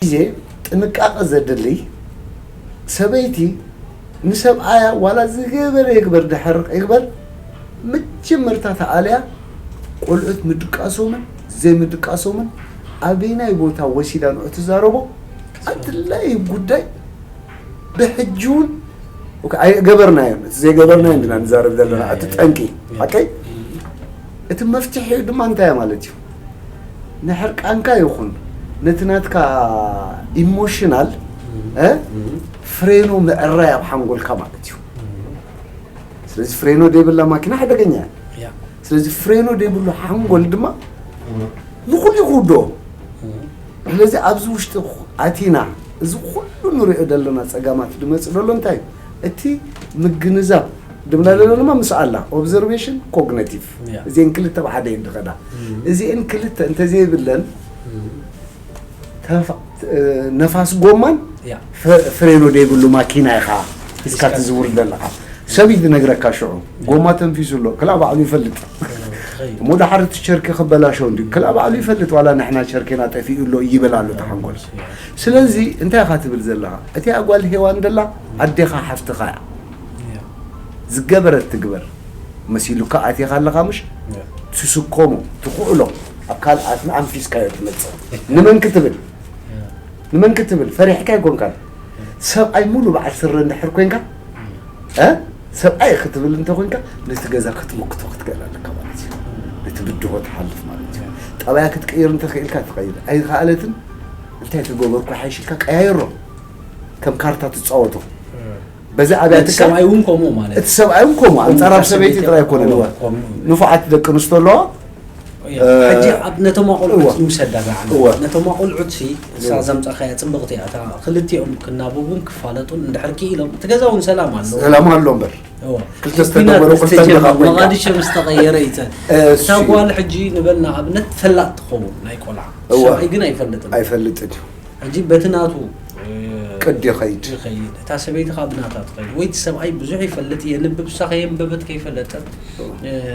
ግዜ ጥንቃቐ ዘድሊ፣ ሰበይቲ ንሰብኣያ ዋላ ዝገበረ ይግበር ድሕር ይግበር፣ መጀመርታ ተኣልያ ቆልዑት ምድቃሶምን ዘይምድቃሶምን ኣበይናይ ቦታ ወሲዳ ንዑ ትዛረቦ ኣድላይ ጉዳይ ብሕጂ እውን ገበርናዮ። እቲ ዘይገበርናዮ እንዲና ንዛረብ ዘለና እቲ ጠንቂ ሓቀይ። እቲ መፍትሒ ድማ እንታይ ማለት እዩ? ንሕርቃንካ ይኹን ነቲ ናትካ ኢሞሽናል ፍሬኖ ምዕራይ ኣብ ሓንጎልካ ማለት እዩ። ስለዚ ፍሬኖ ዘይብላ ማኪና ሓደገኛ እያ። ስለዚ ፍሬኖ ዘይብሉ ሓንጎል ድማ ንኹሉ ይኽውዶ። ስለዚ ኣብዚ ውሽጢ ኣቲና እዚ ኩሉ ንሪኦ ዘለና ፀጋማት ዝመፅእ ዘሎ እንታይ እዩ? እቲ ምግንዛብ ድምና ዘለና ድማ ምስ ኣላ ኦብዘርቬሽን ኮግነቲቭ እዚአን ክልተ ብሓደ እየን ዝኸዳ። እዚአን ክልተ እንተዘይብለን ነፋስ ጎማን ፍሬኖ ዘይብሉ ማኪና ኢኻ ሒዝካ ትዝውር ዘለኻ። ሰብ እዩ ዝነግረካ ሽዑ ጎማ ተንፊሱ ኣሎ ክላ ባዕሉ ይፈልጥ። እሞ ዳሓር እቲ ቸርኪ ክበላሸው እንዲ ክላ ባዕሉ ይፈልጥ ዋላ ንሕና ቸርኪና ጠፊኡ ኣሎ ይበል ኣሎ ተሓንጎል። ስለዚ እንታይ ኢኻ ትብል ዘለኻ? እቲ ኣጓል ሄዋን ደላ ኣዴኻ ሓፍትኻ እያ። ዝገበረት ትግበር መሲሉካ ኣቲኻ ኣለኻ ምሽ ትስከሞ ትኽእሎ ኣብ ካልኣትና ኣንፊስካዮ ትመፅእ። ንመን ክትብል ንመን ክትብል ፈሪሕካ ኣይኮንካን። ሰብኣይ ሙሉ በዓል ስረ እንድሕር ኮንካ እ ሰብኣይ ክትብል እንተ ኮንካ ነቲ ገዛ ክትምክቶ ክትክእል ኣለካ ማለት እዩ። ነቲ ብድሆ ትሓልፍ ማለት እዩ። ጠባያ ክትቀይር እንተኽኢልካ ትኸይድ ኣይኸኣለትን እንታይ ተገበርኩ ሓይሽልካ ቀያይሮ። ከም ካርታ ትፃወቶ በዚ ኣብያትካ ሰብኣይ እውን ከምኡ ማለት እቲ ሰብኣይ እውን ከምኡ ኣንፃር ኣብ ሰበይቲ ጥራይ ኣይኮነን። ንፉዓት ደቂ ኣንስትዮ ኣለዋ። ሕጂ ኣብ ነቶም ኣቆልዑት ንውሰድ ዳጋ ነቶም ኣቆልዑት ሲ እሳ ዘምፃእካያ ፅብቕቲ እያ። እታ ክልቲኦም ክናበቡን ክፋለጡን እንድሕር ክኢሎም እቲ ገዛ እውን ሰላም ኣለዎ። ሰላም ኣሎ እምበር ክልተ ዝተገበሩ ክልተ መቓድሾ ምስ ተቐየረ ይፀ እታ ጓል ሕጂ ንበል ንኣብነት ፈላጥ ትኸውን ናይ ቆልዓ ሰብኣይ ግን ኣይፈልጥን። ኣይፈልጥን እዩ። ሕጂ በቲ ናቱ ቅዲ ይኸይድ። ይኸይድ። እታ ሰበይቲ ካብ ናታ ትኸይድ። ወይ እቲ ሰብኣይ ብዙሕ ይፈልጥ የንብብ፣ እሳ ከየንበበት ከይፈለጠት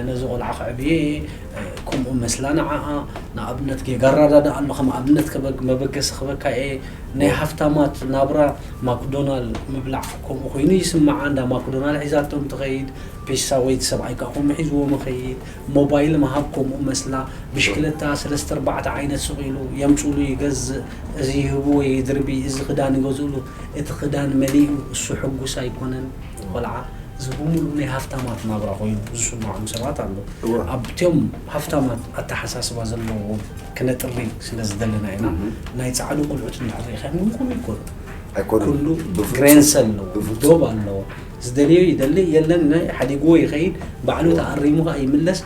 ነዚ ቆልዓ ከዕብየ እየ፣ ከምኡ መስላ ንዓኣ፣ ንኣብነት ጌጋ ኣረዳድኣ ኣሎ፣ ከም ኣብነት መበገሲ ክበካ እየ፣ ናይ ሃፍታማት ናብራ ማክዶናል ምብላዕ ከምኡ ኮይኑ ይስምዓ፣ እንዳ ማክዶናል ሒዛቶም ትኸይድ፣ ፒሳ ወይ እቲ ሰብኣይ ከዓ ከምኡ ሒዝዎም ይኸይድ፣ ሞባይል ምሃብ ከምኡ መስላ፣ ብሽክለታ ሰለስተ ኣርባዕተ ዓይነት ስቕ ኢሉ የምፅሉ ይገዝእ፣ እዚ ይህብዎ ይድርቢ፣ እዚ ክዳን ይገዝእሉ፣ እቲ ክዳን መሊኡ እሱ ሕጉስ ኣይኮነን ቆልዓ፣ እዚ ብምሉኡ ናይ ሃፍታማት ናብራ ኮይኑ ዝስምዖም ሰባት ኣለዉ። ኣብቲኦም ሃፍታማት ኣተሓሳስባ ዘለዎም ክነጥሪ ስለ ዝደለና ኢና ናይ ፃዕዱ ቆልዑት እንድሕር ሪኢኻ ምንኩሉ ይኮኑ ኣይኮኑን ኩሉ ብፍጹም። ግሬንሰ ኣለዎ ብፍጹም። ዶብ ኣለዎ ዝደልዮ ይደሊ የለን ናይ ሓዲግዎ ይኸይድ ባዕሉ ተኣሪሙ ከዓ ይምለስ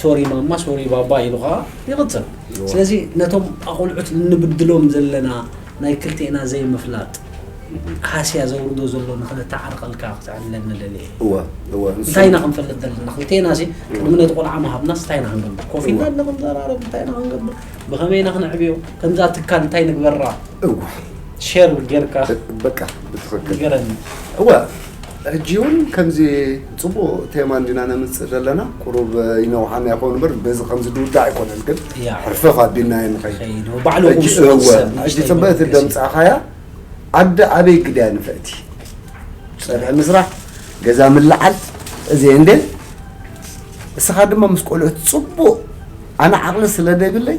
ሶሪ ማማ ሶሪ ባባ ኢሉ ከዓ ይቕፅል እዋ። ስለዚ ነቶም ኣቆልዑት እንብድሎም ዘለና ናይ ክልቴና ዘይምፍላጥ ሃስያ ዘውርዶ ዘሎ ንኽንተዓርቐልካ ክትዕድለኒ ደልየ እየ እዋ እዋ እንታይ ኢና ክንፈልጥ ዘለና ክልቴና ሲ ቅድሚ ነቲ ቆልዓ ምሃብናስ እንታይ ኢና ክንገብር ኮፍ ኢልና እንደ ክንዘራረብ እንታይ ኢና ክንገብር ብኸመይ ኢና ክነዕብዮ ከምዛ ትካል እንታይ ንግበራ እዋ ሸር ጌርካ በቃ ብትኽክል ንገረኒ እወ ሕጂ እውን ከምዚ ፅቡቅ ቴማ እንዲና ነምፅእ ዘለና ቁሩብ ይነውሓና ይኸውን እምበር በዚ ከምዚ ድውዳእ ኣይኮነን ግን ያ። ሕርፈፍ ኣቢልና ንኸይድ ከይዱ። ባዕሉ ሕጂ ቁምስቑል እወ ሰብ ሕጂ ንእሽተይ ጽብቅቲ መበገሲ። ደምፃኻያ ኣደ ኣበይ ግድያ ንፈእቲ ፀብሒ ምስራሕ ገዛ ምልዓል እዚ እንደ እስኻ ድማ ምስ ቆልዑት ፅቡቅ ኣነ ዓቕሊ ስለ ደይብለይ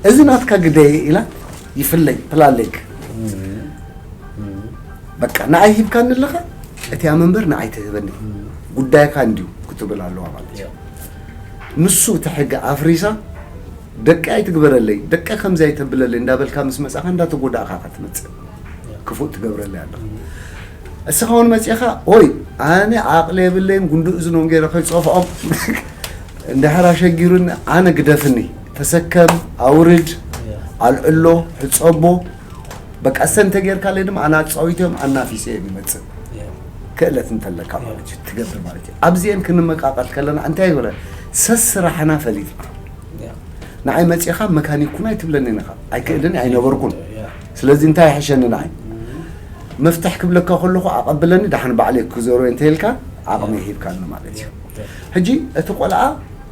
እዚ ናትካ ግደየ ኢላ ይፍለይ ፕላለይክ በቃ ንኣይ ሂብካኒ ኣለኻ እቲያ መንበር ንኣይ ትህበኒ ጉዳይካ እንድዩ ክትብል ኣለዋ ማለት እዩ ንሱ እቲ ሕጊ ኣፍሪሳ ደቂ ኣይትግበረለይ ደቂ ከምዚ ኣይተብለለይ እንዳበልካ ምስ መጻኻ እንዳተጎዳእካ ኢኻ ትመጽእ ክፉእ ትገብረለይ ኣለኻ እስኻ እውን መጺኻ ኦይ ኣነ ዓቕሊ የብለይን ጉንዲ እዝኖም ገይረ ከይጸፍዖም እንድሕር ኣሸጊሩኒ ኣነ ግደፍኒ ተሰከም ኣውርድ ኣልዕሎ ሕጸቦ በቃ እሰ እንተጌርካለይ ድማ ኣነ ኣጻዊቶም ኣናፊሰ እዮም ይመጽእ ክእለት እንተለካ ማለት እዩ ትገብር ማለት እዩ ኣብዚአን ክንመቃቀል ከለና እንታይ ይብለ ሰስራሕና ፈሊጥና ንዓይ መጺኻ መካኒክ ኩን ኣይትብለኒ ኢኻ ኣይክእልን ኣይነበርኩን ስለዚ እንታይ ይሕሸኒ ንዓይ መፍትሕ ክብለካ ከለኹ ኣቐብለኒ ዳሕን ባዕለይ ክዘሮ እንተኢልካ ዓቕሚ ሂብካኒ ማለት እዩ ሕጂ እቲ ቆልዓ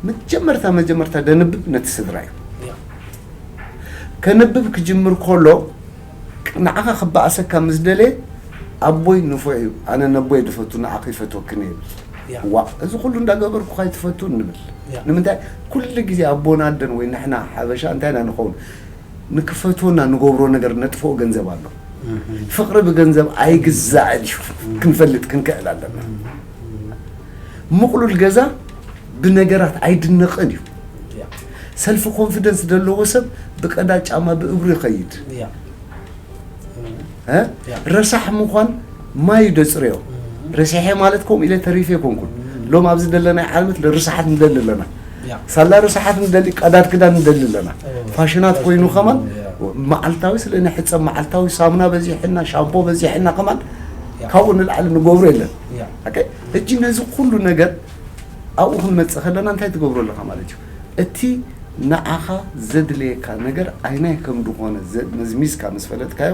መጀመርታ መጀመርታ ደንብብ ነቲ ስድራ እዩ ከንብብ ክጅምር ከሎ ንዓኻ ክበኣሰካ ምስ ደለየ ኣቦይ ንፉዕ እዩ፣ ኣነ ነቦይ ድፈቱ ንዓኺ ይፈትወክን ይብል። ያ። ዋ እዚ ኩሉ እንዳገበርኩ ካይ ትፈቱ ንብል። ያ። ንምንታይ ኩሉ ግዜ ኣቦን ኣደን ወይ ንሕና ሓበሻ እንታይ ኢና ንኸውን? ንክፈትወና ንገብሮ ነገር ነጥፍኦ ገንዘብ ኣሎ። ፍቕሪ ብገንዘብ ኣይግዛእ እዩ። ክንፈልጥ ክንክእል ኣለና። ምቕሉል ገዛ ብነገራት ኣይድነቕን እዩ። ያ። ሰልፍ ኮንፊደንስ ዘለዎ ሰብ ብቀዳ ጫማ ብእግሩ ይኸይድ። ያ። እ? ረሳሕ ምዃን ማይ ደጽርዮ። ረሲሐ ማለት ከምኡ ኢለ ተሪፈ ኣይኮንኩን። ሎም ኣብዚ ደለናይ ዓለምት ርሳሓት ንደሊ ኣለና። ያ። ሳላ ርሳሓት ንደሊ፣ ቀዳድ ክዳን ንደሊ ኣለና። ኦ፣ ፋሽናት ኮይኑ ከማን ያ። መዓልታዊ ስለ ንሕጸብ መዓልታዊ ሳሙና በዚሕና፣ ሻምፖ በዚሕና ከማን ያ። ካብኡ ንላዕሊ ንገብሮ የለን። ያ። ኦኬ? ሕጂ ነዚ ኩሉ ነገር ኣብኡ ክንመጽእ ከለና እንታይ ትገብሮ ኣለኻ ማለት እዩ? እቲ ንዓኻ ዘድልየካ ነገር ኣይናይ ከም ዝኾነ ዘ-፣ መዝሚዝካ ምስ ፈለጥካዮ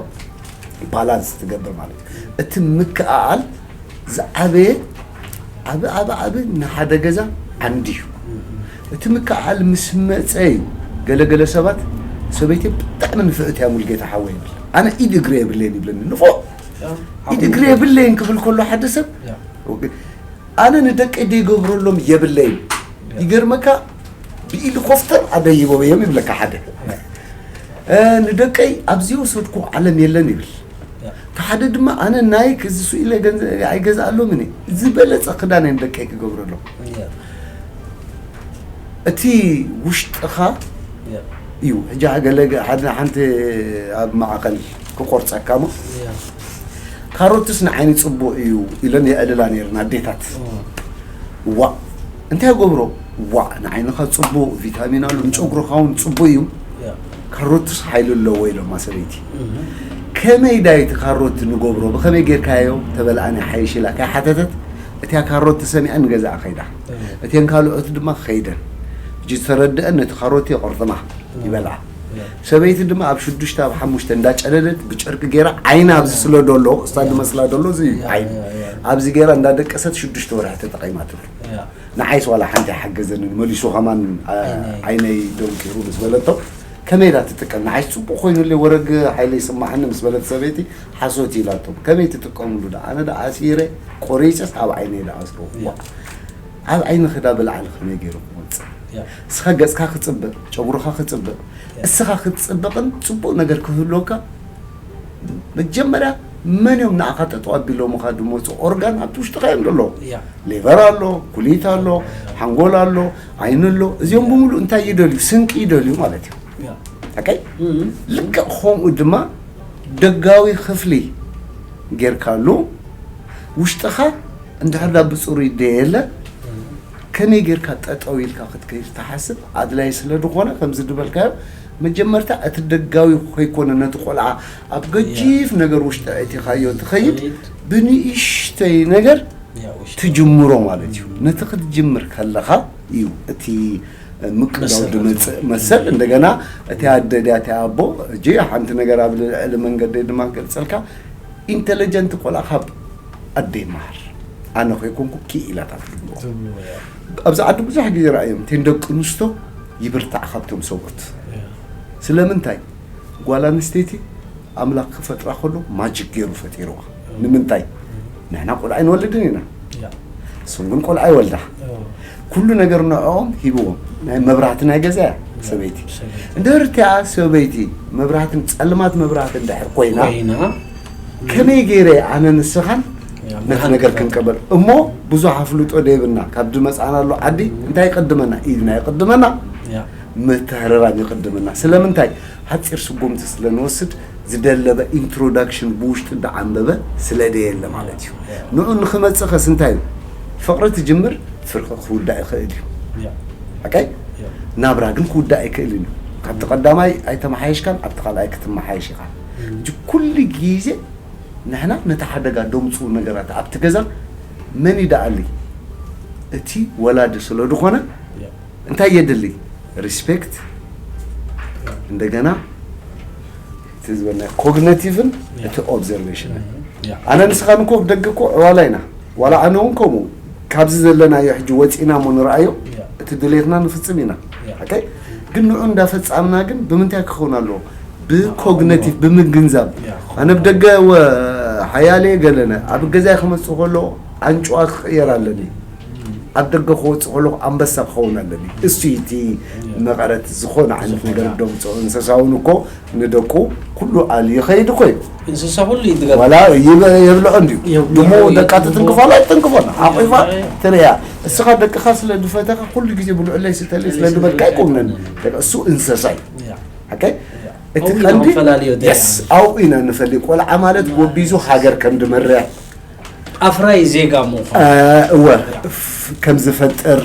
ባላንስ ትገብር ማለት እዩ። እቲ ምክኣኣል ዝዓበየ ዓቢ ዓቢ ዓቢ ንሓደ ገዛ ዓንዲ እዩ። እቲ ምክኣል ምስ መጸ እዩ ገለገለ ሰባት ሰበይቲ ብጣዕሚ ንፍዕቲ እያ ሙልጌታ ሓወይ ይብል። ኣነ ኢድ እግሪ የብለይን ይብለኒ። ንፉዕ ኢድ እግሪ የብለይን ክብል ከሎ ሓደ ሰብ ያ። ኣነ ንደቀይ ደይገብረሎም የብለይን። ይገርመካ ብኢሊኮፍተር ኣደይቦም እዮም ይብለካ ሓደ። እ፣ ንደቀይ ኣብዚ ወሰድኩ ዓለም የለን ይብል። ያ። እቲ ሓደ ድማ ኣነ ናይክ እዚ ስኢለ ገንዘ-፣ ኣይገዝኣሎምን እየ። ዝበለጸ ክዳን እየ ንደቀይ ክገብረሎም። ያ። እቲ ውሽጥኻ ያ። እዩ። ሕጂ ገለ ገ-፣ ሓደ ሓንቲ ኣብ ማዕኸል ክቆርጸካ እሞ ያ። ካሮትስ ንዓይኒ ጽቡቕ እዩ ኢለን የዕልላ ነይረን ኣዴታት። ኦ። ዋእ እንታይ ገብሮ? ዋእ ንዓይንኻ ጽቡቕ ቪታሚን ኣሎ፣ ንጨጉርኻ እውን ጽቡቕ እዩ። ያ። ካሮትስ ሓይሊ ኣለዎ ኢሎማ ሰበይቲ። እህ። ከመይ ዳይ እቲ ካሮት ንገብሮ? ብኸመይ ጌርካዮ ተበልኣኒ ሓይሽ ኢላ ከይሓተተት እቲያ ካሮት ተሰሚዐን ንገዛኣ ከይዳ። እህ። እተን ካልኦት ድማ ከይደን። ሕጂ ዝተረድአን ነቲ ካሮት የቆርጥማ ይበልዓ። ያ። ሰበይቲ ድማ ኣብ ሽዱሽተ ኣብ ሓሙሽተ እንዳጨለለት ብጨርቂ ጌራ ዓይና ኣብዚ ስለ ደሎ፣ እስታ ያ። ዝመስላ ደሎ እዚ እዩ ያ፣ ዓይኒ። ያ፣ ያ። ኣብዚ ጌራ እንዳደቀሰት ሽዱሽተ ወርሒ ተጠቒማ ትብል። ያ። ንዓይስ ዋላ ሓንቲ ኣይሓገዘንን፣ መሊሱ ከማን፣ ኣ፣ ዓይነይ። ዓይነይ ደንኪሩ ምስ በለቶ፣ ከመይ ኢላ ትጥቀም? ንዓይስ ጽቡቕ ኮይኑለይ፣ ወረግ ሓይለ ይስማዓኒ ምስ በለት ሰበይቲ፣ ሓሶት ኢላቶም። ከመይ ትጥቀምሉ ደኣ? ኣነ ደኣ ኣሲረ፣ ቆሪጸስ ኣብ ዓይነይ ደኣ ኣስሮ። ያ። ኣብ ዓይንኺ ደኣ ብላዕሊ ከመይ ገይሩ ክወጽእ? ያ። እስኻ ገጽካ ክጽብቕ፣ ጨጉርኻ ክጽብቕ፣ ያ። እስኻ ክትጽብቕን ጽቡቕ ነገር ክህልወካ፣ መጀመርያ መን እዮም ንዓኻ ጠጠው ኣቢሎምኻ ዝመጹ? ኦርጋን ኣብቲ ውሽጥኻ እዮም ዘለዉ። ያ። ሌቨር ኣሎ፣ ኩሊት ኣሎ፣ ሓንጎል ኣሎ፣ ዓይኒ ኣሎ። እዚኦም ብምሉእ እንታይ ይደልዩ? ስንቂ ይደልዩ ማለት እዩ። ያ። ኣካይ እም። ልክዕ ከምኡ ድማ ደጋዊ ክፍሊ ጌርካሉ ውሽጥኻ እንድሕር ዳ ብጽሩይ ደየለ ከመይ ጌርካ ጠጠው ኢልካ ክትከይድ ትሓስብ ኣድላይ ስለ ዝኾነ፣ ከምዚ ዝበልካዮ መጀመርታ እቲ ደጋዊ ከይኮነ ነቲ ቆልዓ ኣብ ገጂፍ ነገር ውሽጢ ኣእቲኻዮ ትኸይድ፣ ትኸይድ። ብንእሽተይ ነገር ያ፣ ውሽጢ። ትጅምሮ ማለት እዩ። ነቲ ክትጅምር ከለኻ እዩ እቲ ምቅዳው መሰረት። ድመጽእ መሰል። እንደገና እቲ ኣደ ድያ እቲ ኣቦ፣ እጂ ሓንቲ ነገር ኣብ ልዕሊ መንገዲ ድማ ክገልጸልካ፣ ኢንተለጀንት ቆልዓ ካብ ኣደ ይመሃር። ኣነ ከይኮንኩ ክኢላታት ትብልዎ። ትብልዎ፣ ያ። ኣብዚ ዓዲ ብዙሕ ግዜ ረኣዮም፣ እተን ደቂ ኣንስቶ ይብርታዕ ካብቶም ሰብኡት። ያ። ስለምንታይ? ጓል ኣንስተይቲ ኣምላኽ ክፈጥራ ከሎ ማጅክ ገይሩ ፈጢርዋ። ንምንታይ? ንሕና ቆልዓ ኣይንወልድን ኢና። ያ። እሶም ግን ቆልዓ ይወልዳ። ኦ። ኩሉ ነገር ንዕኦም ሂብዎም። ናይ መብራህቲ ናይ ገዛ እያ ሰበይቲ። ሰበይቲ። እንድሕር እቲኣ ሰበይቲ መብራህትን ጸልማት መብራህቲ እንድሕር ኮይና፣ ኮይና። ከመይ ገይረ ኣነ ንስኻን ያ፣ ነቲ መሃን ነገር ክፈጥር። ክንቀበል? እሞ ብዙሕ ኣፍልጦ ደይብና ካብ ዝመጽኣናሉ ዓዲ እንታይ ይቅድመና? ኢድና ይቅድመና። ያ። ምትህርራም ይቅድመና። ስለምንታይ? ሓጺር ስጉምቲ ስለ ንወስድ ዝደለበ ኢንትሮዳክሽን ብውሽጢ ዝዓንበበ ስለ ደየለ ማለት እዩ። ያ። ንዑ ንክመጽእኸስ እንታይ እዩ? ፍቕሪ ትጅምር፣ ፍርቂ ክውዳእ ይኽእል እዩ። ያ። ኣካይ? ያ። ናብራ ግን ክውዳእ ኣይክእልን እዩ። ካብቲ ቀዳማይ ኣይተመሓየሽካን ኣብቲ ካልኣይ ክትመሓየሽ ኢኻ። ሕጂ ኩሉ ግዜ ንሕና ነቲ ሓደጋ ደምፅኡ ነገራት ኣብቲ ገዛ መን ይደኣሊ? እቲ ወላዲ ስለ ዝኾነ ያ። እንታይ የድሊ? ሪስፔክት፣ እንደገና እቲ ዝበልና ኮግነቲቭን ያ። እቲ ኦብዘርቬሽን። ያ። ኣነ ንስኻ ንኮ ደገ እኮ ዕዋላ ኢና። ዋላ ኣነ እውን ከምኡ ካብዚ ዘለናዮ ሕጂ ወፂና እሞ ንረኣዮ ያ። እቲ ድሌትና ንፍፅም ኢና። ያ። ኦኬ? ግን ንዑ እንዳፈፃምና ግን ብምንታይ ክኸውን ኣለዎ? ብኮግነቲቭ ብምግንዛብ ኣነ ብደገ ሓያለ ገለነ ኣብ ገዛይ ክመፅእ ከሎ ኣንጭዋ ክቕየር ኣለኒ ኣብ ደገ ክወፅእ ከሎ ኣንበሳ ክኸውን ኣለኒ እሱ እቲ መቐረት ዝኾነ ዓይነት ነገር ደምፅኦ እንስሳውን እኮ ንደቁ ኩሉ ኣል ይኸይድ እኮ እዩ እንስሳ ኩሉ እዩ ዋላ የብልዖ እንዲዩ ድሞ ደቃ ትትንክፋላ ኣይትንክፎና ሓቂፋ ትርያ እስኻ ደቅኻ ስለ ድፈተኻ ኩሉ ግዜ ብልዑለይ ስተለይ ስለ ድበልካ ኣይኮምነን እሱ እንስሳ እዩ እቲ ቀንዲ ኣብኡ ኢና ንፈልይ ቆልዓ ማለት ወቢዙ ሃገር ከም ድመርሕ ኣፍራይ ዜጋ ምዃን እወ ከም ዝፈጥር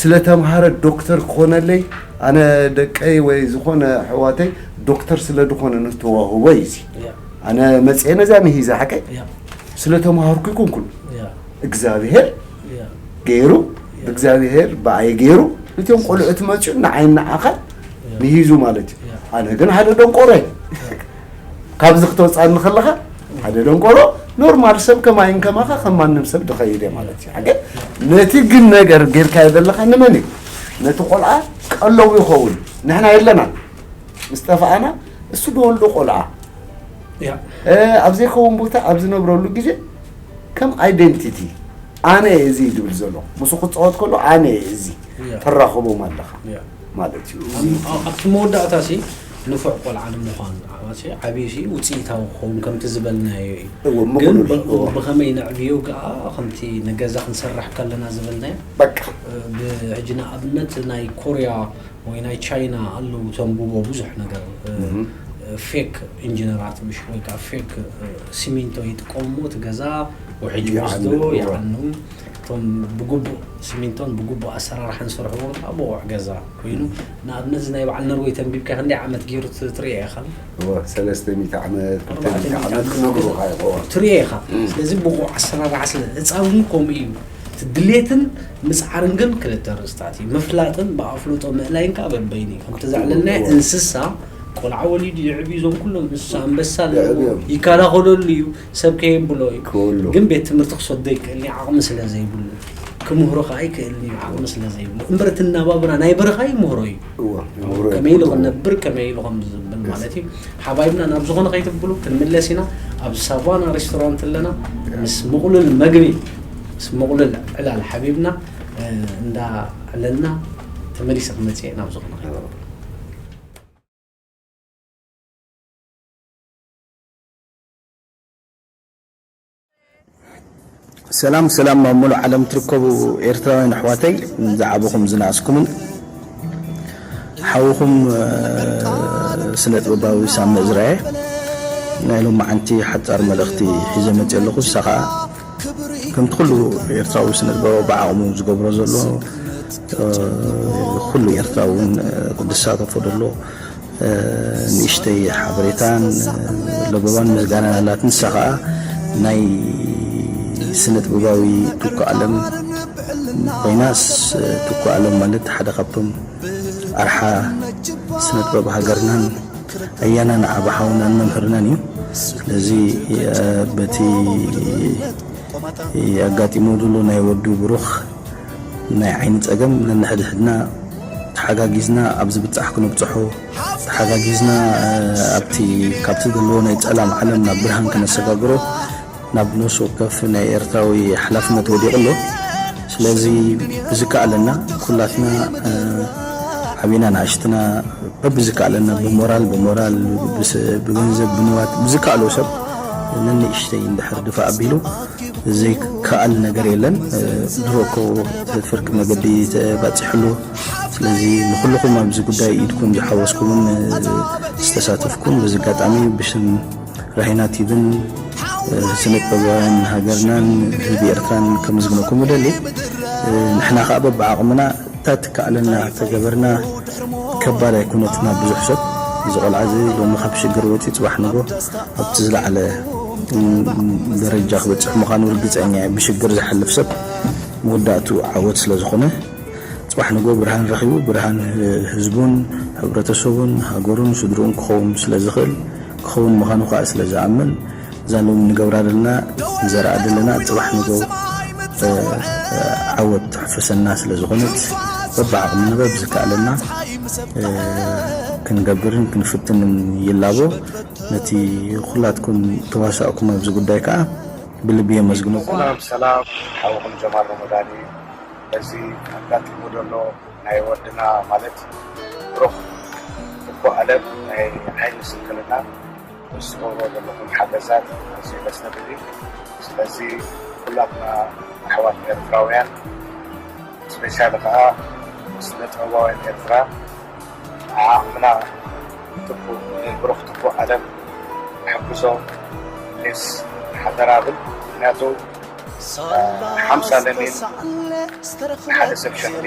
ስለ ተምሃረ ዶክተር ክኾነለይ ኣነ ደቀይ ወይ ዝኾነ ኣሕዋተይ ዶክተር ስለ ድኾነ ንተዋህቦ እዩ እዚ ኣነ መፅኤ ነዛ ምሂዛ ሓቀይ ስለ ተምሃርኩ ይኩንኩን እግዚኣብሄር ገይሩ ብእግዚኣብሄር ብኣይ ገይሩ እቲኦም ቆልዑት መፅኡ ንዓይን ንዓኻን ምሂዙ ማለት እዩ ኣነ ግን ሓደ ደንቆሮ እየ ካብዚ ክትወፅኣኒ ከለኻ ሓደ ደንቆሮ ኖርማል ሰብ ከማይን ከማኻ ከም ማንም ሰብ ድኸይድ እየ ማለት እዩ ሓቂ ነቲ ግን ነገር ጌርካዮ ዘለኻ ንመን እዩ ነቲ ቆልዓ ቀለው ይኸውን ንሕና የለና ምስ ጠፋኣና እሱ ዝወልዶ ቆልዓ ኣብ ዘይከውን ቦታ ኣብ ዝነብረሉ ግዜ ከም ኣይደንቲቲ ኣነ እየ እዚ ድብል ዘሎ ምስ ክፀወት ከሎ ኣነ እየ እዚ ተራኽቦም ኣለኻ ማለት እዩ ኣብቲ መወዳእታ ሲ ንፉዕ ቆልዓ ንምዃን ዓብዩ ሲ ውፅኢታዊ ክኸውን ከምቲ ዝበልናዮ እዩ ግን ብኸመይ ነዕብዮ ከዓ ከምቲ ንገዛ ክንሰርሕ ከለና ዝበልናዮ ብሕጂ ንኣብነት ናይ ኮርያ ወይ ናይ ቻይና ኣለዉ ተንብቦ ብዙሕ ነገር ፌክ ኢንጂነራት ምሽ ወይ ከዓ ፌክ ሲሚንቶ ይጥቀሙ እቲ ገዛ ውሕጅ ወስዶ ይዓኑ እቶም ብግቡእ ሲሚንቶን ብግቡእ ኣሰራርሓን ዝሰርሕዎም ከዓ ብቑዕ ገዛ ኮይኑ ንኣብነት ናይ በዓል ነርወይ ተንቢብካ ክንደይ ዓመት ገይሩ ትሪኦ ኢኻ ሰለስተ ሚእቲ ዓመት ክልተ ሚእቲ ዓመት ክነግሩኻ ይኸውን ትሪኦ ኢኻ ስለዚ ብቑዕ ኣሰራርሓ ስለ ህፃውን ከምኡ እዩ ድሌትን ምፅዓርን ግን ክልተ ርእስታት እዩ። ምፍላጥን ብኣፍልጦ ምእላይን ከዓ በበይኑ እዩ። ከምቲ ዘዕለልናዮ እንስሳ ቆልዓ ወሊዱ የዕብዩ እዞም ኩሎም እንስሳ ኣንበሳ ኣለዎ ይከላኸለሉ እዩ ሰብ ከየብሎ እዩ ግን ቤት ትምህርቲ ክሰዶ ይክእል እዩ ዓቕሚ ስለ ዘይብሉ ክምህሮ ከዓ ይክእል እዩ ዓቕሚ ስለ ዘይብሉ እምበር እቲ ናባብራ ናይ በረኻ ይምህሮ እዩ ከመይ ኢሉ ክነብር ከመይ ኢሉ ከም ዝብል ማለት እዩ ሓባይብና ናብ ዝኾነ ከይትብሉ ክንምለስ ኢና ኣብ ሳቫና ሬስቶራንት ኣለና ምስ ምቕሉል መግቢ ምስ ምቕሉል ዕላል ሓቢብና እንዳ ዕለልና ተመሊሰ ክመፅእ ናብ ዝኾነ ሰላም ሰላም ኣብ ሙሉእ ዓለም ትርከቡ ኤርትራውያን ኣሕዋተይ ዝዓበኹም ዝነኣስኩምን ሓውኹም ስነ ጥበባዊ ሳሚ እዝራየ ናይ ሎማዓንቲ ሓጻር መልእኽቲ ሒዘ መጽእ ኣለኹ እሳ ከዓ ከምቲ ኩሉ ኤርትራዊ ስነ ጥበባዊ ብዓቕሙ ዝገብሮ ዘሎ ኩሉ ኤርትራዊ እውን ክሳተፎ ደሎ ንእሽተይ ሓበሬታን ለበዋን ምስጋናን ኣላትኒ። ንሳ ኸዓ ናይ ስነ ጥበባዊ ቱኩ ኣለም ኮይና፣ ቱኩ ኣለም ማለት ሓደ ካብቶም ኣርሓ ስነ ጥበብ ሃገርናን ኣያና ንዓቢ ሓውናን መምህርናን እዩ። ስለዚ በቲ ኣጋጢሙ ዘሎ ናይ ወዱ ብሩኽ ናይ ዓይኒ ጸገም ነንሕድሕድና ተሓጋጊዝና ኣብ ዝብጻሕ ክነብጽሖ፣ ተሓጋጊዝና ኣብቲ ካብቲ ዘለዎ ናይ ጸላም ዓለም ናብ ብርሃን ክነሰጋግሮ ናብ ነፍሲ ወከፍ ናይ ኤርትራዊ ሓላፍነት ወዲቑ ኣሎ። ስለዚ ብዝከኣለና ኩላትና ዓቢና ንኣሽትና በብዝከኣለና ብሞራል ብሞራል ብገንዘብ ብንዋት ብዝከኣሎ ሰብ ነንእሽተይ እንድሕር ድፋ ኣቢሉ ዘይከኣል ነገር የለን። ድሮ እኮ ፍርቂ መገዲ ተባፂሑ ኣሎ። ስለዚ ንኩልኹም ኣብዚ ጉዳይ ኢድኩም ዝሓወስኩምን ዝተሳተፍኩም በዚ ኣጋጣሚ ብሽም ራሂና ቲቪን ስነ ጥበባውያን ሃገርናን ህዝቢ ኤርትራን ከመስግነኩም እደሊ። ንሕና ከዓ በብዓቕምና እታ ትከኣለና ተገበርና ከባድ ኣይኮነትና ብዙሕ ሰብ እዚ ቆልዓ እዚ ሎሚ ካብ ሽግር ወፂ ፅባሕ ንጎ ኣብቲ ዝለዓለ ደረጃ ክበፅሕ ምዃኑ ርግፀኛ እየ። ብሽግር ዝሓልፍ ሰብ መወዳእቱ ዓወት ስለ ዝኾነ ፅባሕ ንጎ ብርሃን ረኺቡ ብርሃን ህዝቡን ሕብረተሰቡን ሃገሩን ስድርኡን ክኸውን ስለ ዝኽእል ክኸውን ምዃኑ ከዓ ስለ ዝኣምን እዛ ሎሚ ንገብራ ዘለና ንዘርኣ ዘለና ፅባሕ ንጎ ዓወት ትሕፈሰና ስለ ዝኾነት በብዓቕምና በብዝከኣለና ክንገብርን ክንፍትንን ይላቦ። ነቲ ኩላትኩም ተዋሳእኩም ኣብዚ ጉዳይ ከኣ ብልቢ የመስግነኩም። ሰላም ሰላም ሓውኹም ጀማል ረመዳኒ። በዚ ኣጋጢሙ ዘሎ ናይ ወድና ማለት ብሩኽ እኮ ኣለም ናይ ዓይኒ ስንክልና ምስ ትገብሮ ዘለኹም ሓገዛት ኣዝዩ ደስ ዘብል እዩ። ስለዚ ኩላትና ኣሕዋት ኤርትራውያን ስፔሻሊ ከዓ ስነ ጥበባውያን ኤርትራ ዓቕምና ትኩ ንብሩኽ ትኩ ኣለም ንሕግዞ ፕሊስ ሓደራ ብል ምክንያቱ ሓምሳ ለሚን ንሓደ ሰብ ሸኽሊ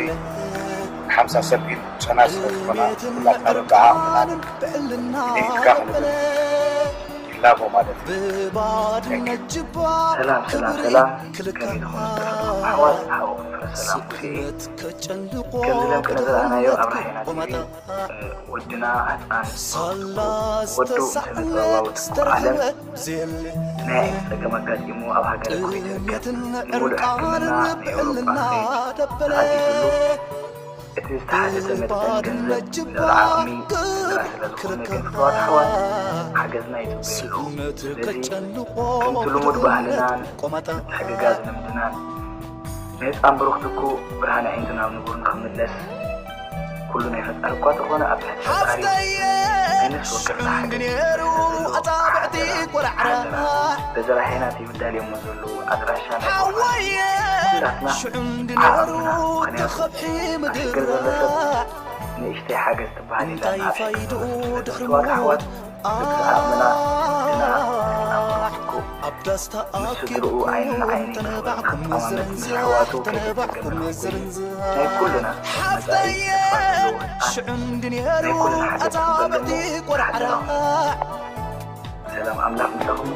ንሓምሳ ሰብ ኢድ ጨና ስለ ዝኾና ኩላትና በብዓቕምና ኢደይ ኢድካ ክንብል ይላቦ ማለት እዩ። Thank you። ሰላም ሰላም ሰላም ከመይ ትኾኑ ኣሕዋት ሓወኹም ፍረ ሰላም ሙሴ ከምዚ ለምቅነ ዝረኣናዮ ኣብ ራሄና ቲቪ ወድና ህፃን ወዱ ስነ ጥበባዊ ትኩ ዓለም ናይ ጸገም ኣጋጢሙ ኣብ ሃገረ ኩዌት ይርከብ። ንሙሉእ ሕክምና ንኤውሮጳ ክኸይድ ተኣዚዙሉ። እቲ ዝተሓተተ መጠን ገንዘብ ልዕሊ ዓቕሚ ስድራ ስለ ዝኾነ ግን ፍቱዋት ኣሕዋት ሓገዝና ይጽበዩ ኣለዉ። ስለዚ ከምቲ ልሙድ ባህልናን ምትሕግጋዝ ልምድናን ንህፃን ብሩኽ ትኩ ብርሃን ኣዒንቱ ናብ ንቡር ንኽምለስ ኩሉ ናይ ፈጣሪ እኳ ተኾነ ኣብ ትሕቲ ፈጣሪ ናይ ነፍሲ ወከፍና ሓገዝ ሓደራ በዚ ራሄና ቲቪ ዳልዮሞ ዘለዉ ኣድራሻ ናይ ኩላትና ዓቕምና ምኽንያቱ ኣብ ሽግር ዘሎ ሰብ ንእሽተይ ሓገዝ ትበሃል የላን ኣብ ሽግር ዘሎ ሰብ ስለ ዘሎ ኣሕዋት ብዓቕምና ግና ኣምርኩ ምስ ስድርኡ ዓይኒ ንዓይኒ ንኽጠማመት ምስ ኣሕዋቱ ከይተጸገመ ንኽጎዪ ናይ ኩልና መጻኢ ተስፋ ዘለዎ ህጻን ናይ ኩልና ሓገዝ ክግበር ደሞ ሓደራኹም ሰላም ኣምላኽ ምሳኹም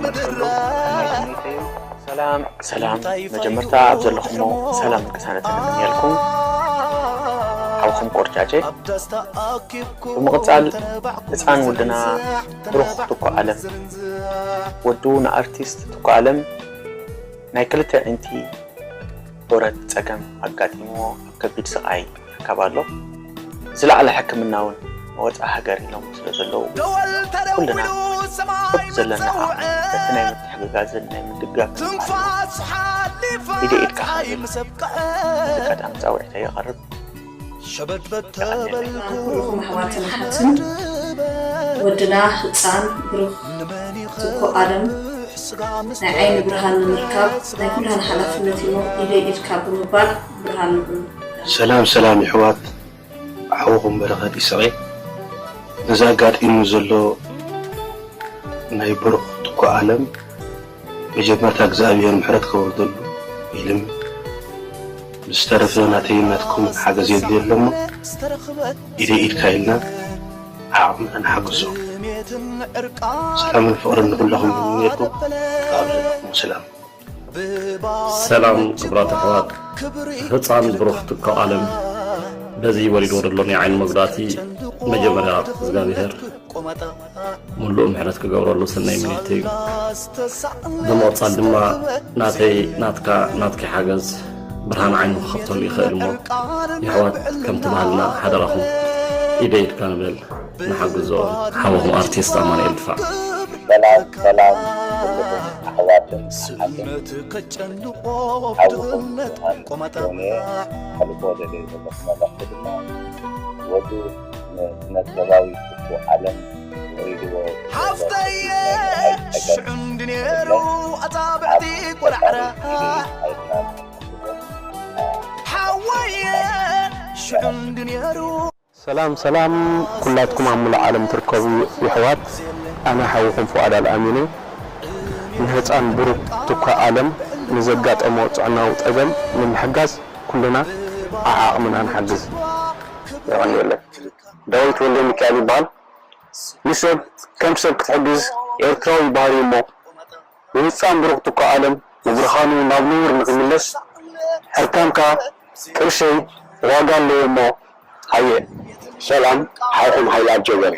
ነብስና ኣንኩ ሰላም ሰላም መጀመርታ ኣብ ዘለኹሞ ሰላም ቅሳነትን እምነልኩም ሓውኹም ቆርጫጨ ብምቕፃል ህፃን ወድና ብሩኽ ትኩ ኣለም ወዱ ንኣርቲስት ትኩ ኣለም ናይ ክልተ ዕንቲ ብረት ፀገም ኣጋጢምዎ ኣብ ከቢድ ስቓይ ይርከብ ኣሎ። ዝለዓለ ሕክምና እውን ንወፃኢ ሃገር ኢሎም ስለ ዘለዉ ኩልና ሰብ ዘለና ዓቕሚ በቲ ናይ ምትሕግጋዝን ናይ ምድጋፍን ዓቕምና ኢደ ኢድካ ክንብል በዚ ኣጋጣሚ ፃውዒተይ የቐርብ። የቐንየለይ። ኩልኹም ኣሕዋትን ኣሓትን ወድና ህፃን ብሩኽ ትኩ ኣለም ናይ ዓይኒ ብርሃን ንምርካብ ናይ ኩላህና ሓላፍነት እሞ ኢደይ ኢድካ ብምባል ብርሃን ንኹን። ሰላም ሰላም የሕዋት ሓውኹም በረኸት ኢሰቐ ነዚ ኣጋጢሙ ዘሎ ናይ ብሩኽ ትኩ ኣለም መጀመርታ እግዚኣብሔር ምሕረት ከውርደሉ ይልምን ብዝተረፈ ናተይን ናትኩምን ሓገዝ የድልዮ ኣሎ እሞ ኢደይ ኢድካ ኢልና ዓቕምና ንሓግዞ ሰላምን ፍቕርን ንኹላኹም ይምነየልኩም ኣብ ዘለኹሞ ሰላም ሰላም ክቡራት ኣሕዋት ህፃን ብሩኽ ትኩ ኣለም በዚ ወሪድዎ ዘሎ ናይ ዓይኒ መጉዳእቲ መጀመርያ እግዚኣብሔር ሙሉእ ምሕረት ክገብረሉ ሰናይ ምኒት እዩ ብምቕፃል ድማ ናተይ ናትካ ናትኪ ሓገዝ ብርሃን ዓይኑ ክኸፍተሉ ይኽእል እሞ የሕዋት ከምቲ ባህልና ሓደራኹም ኢደ ኢድካ ንበል ንሓግዞ ሓወኹም ኣርቲስት ኣማኑኤል ድፋዕ ሰላም ሰላም ኩልኹም ኣሕዋትን ኣሓትን ሓውኹም ዮሃን ጆኔ ከሕልፎ ደልየ ዘለኹ መልእኽቲ ድማ ወዱ ንስነጥበባዊ ትኩ ዓለም ወሪድዎ ዘሎ ከቢድ ናይ ምርኣይ ጸገም ንኽብሎ ኣብ ፈጣሪ ኢዱ ኣይድናን ንኽብሎ ሰላም ሰላም ኩላትኩም ኣብ ሙሉእ ዓለም ትርከቡ የሕዋት ኣነ ሓውኹም ፍቓድ ኣልኣሚን እየ ንህፃን ብሩክ ትኳ ኣለም ንዘጋጠሞ ጥዕናዊ ፀገም ንምሕጋዝ ኩልና ዓዓቕምና ንሓግዝ። የቐንየለይ። ዳዊት ወልደሚካኤል ይበሃል። ንሰብ ከም ሰብ ክትሕግዝ ኤርትራዊ ባህሪ እሞ ንህፃን ብሩክ ትኳ ኣለም ንብርሃኑ ናብ ንቡር ንክምለስ ሕርካንካ ቅርሸይ ዋጋ ኣለዎ እሞ ሃየ። ሰላም ሓውኹም ሃይለ ኣጀበሬ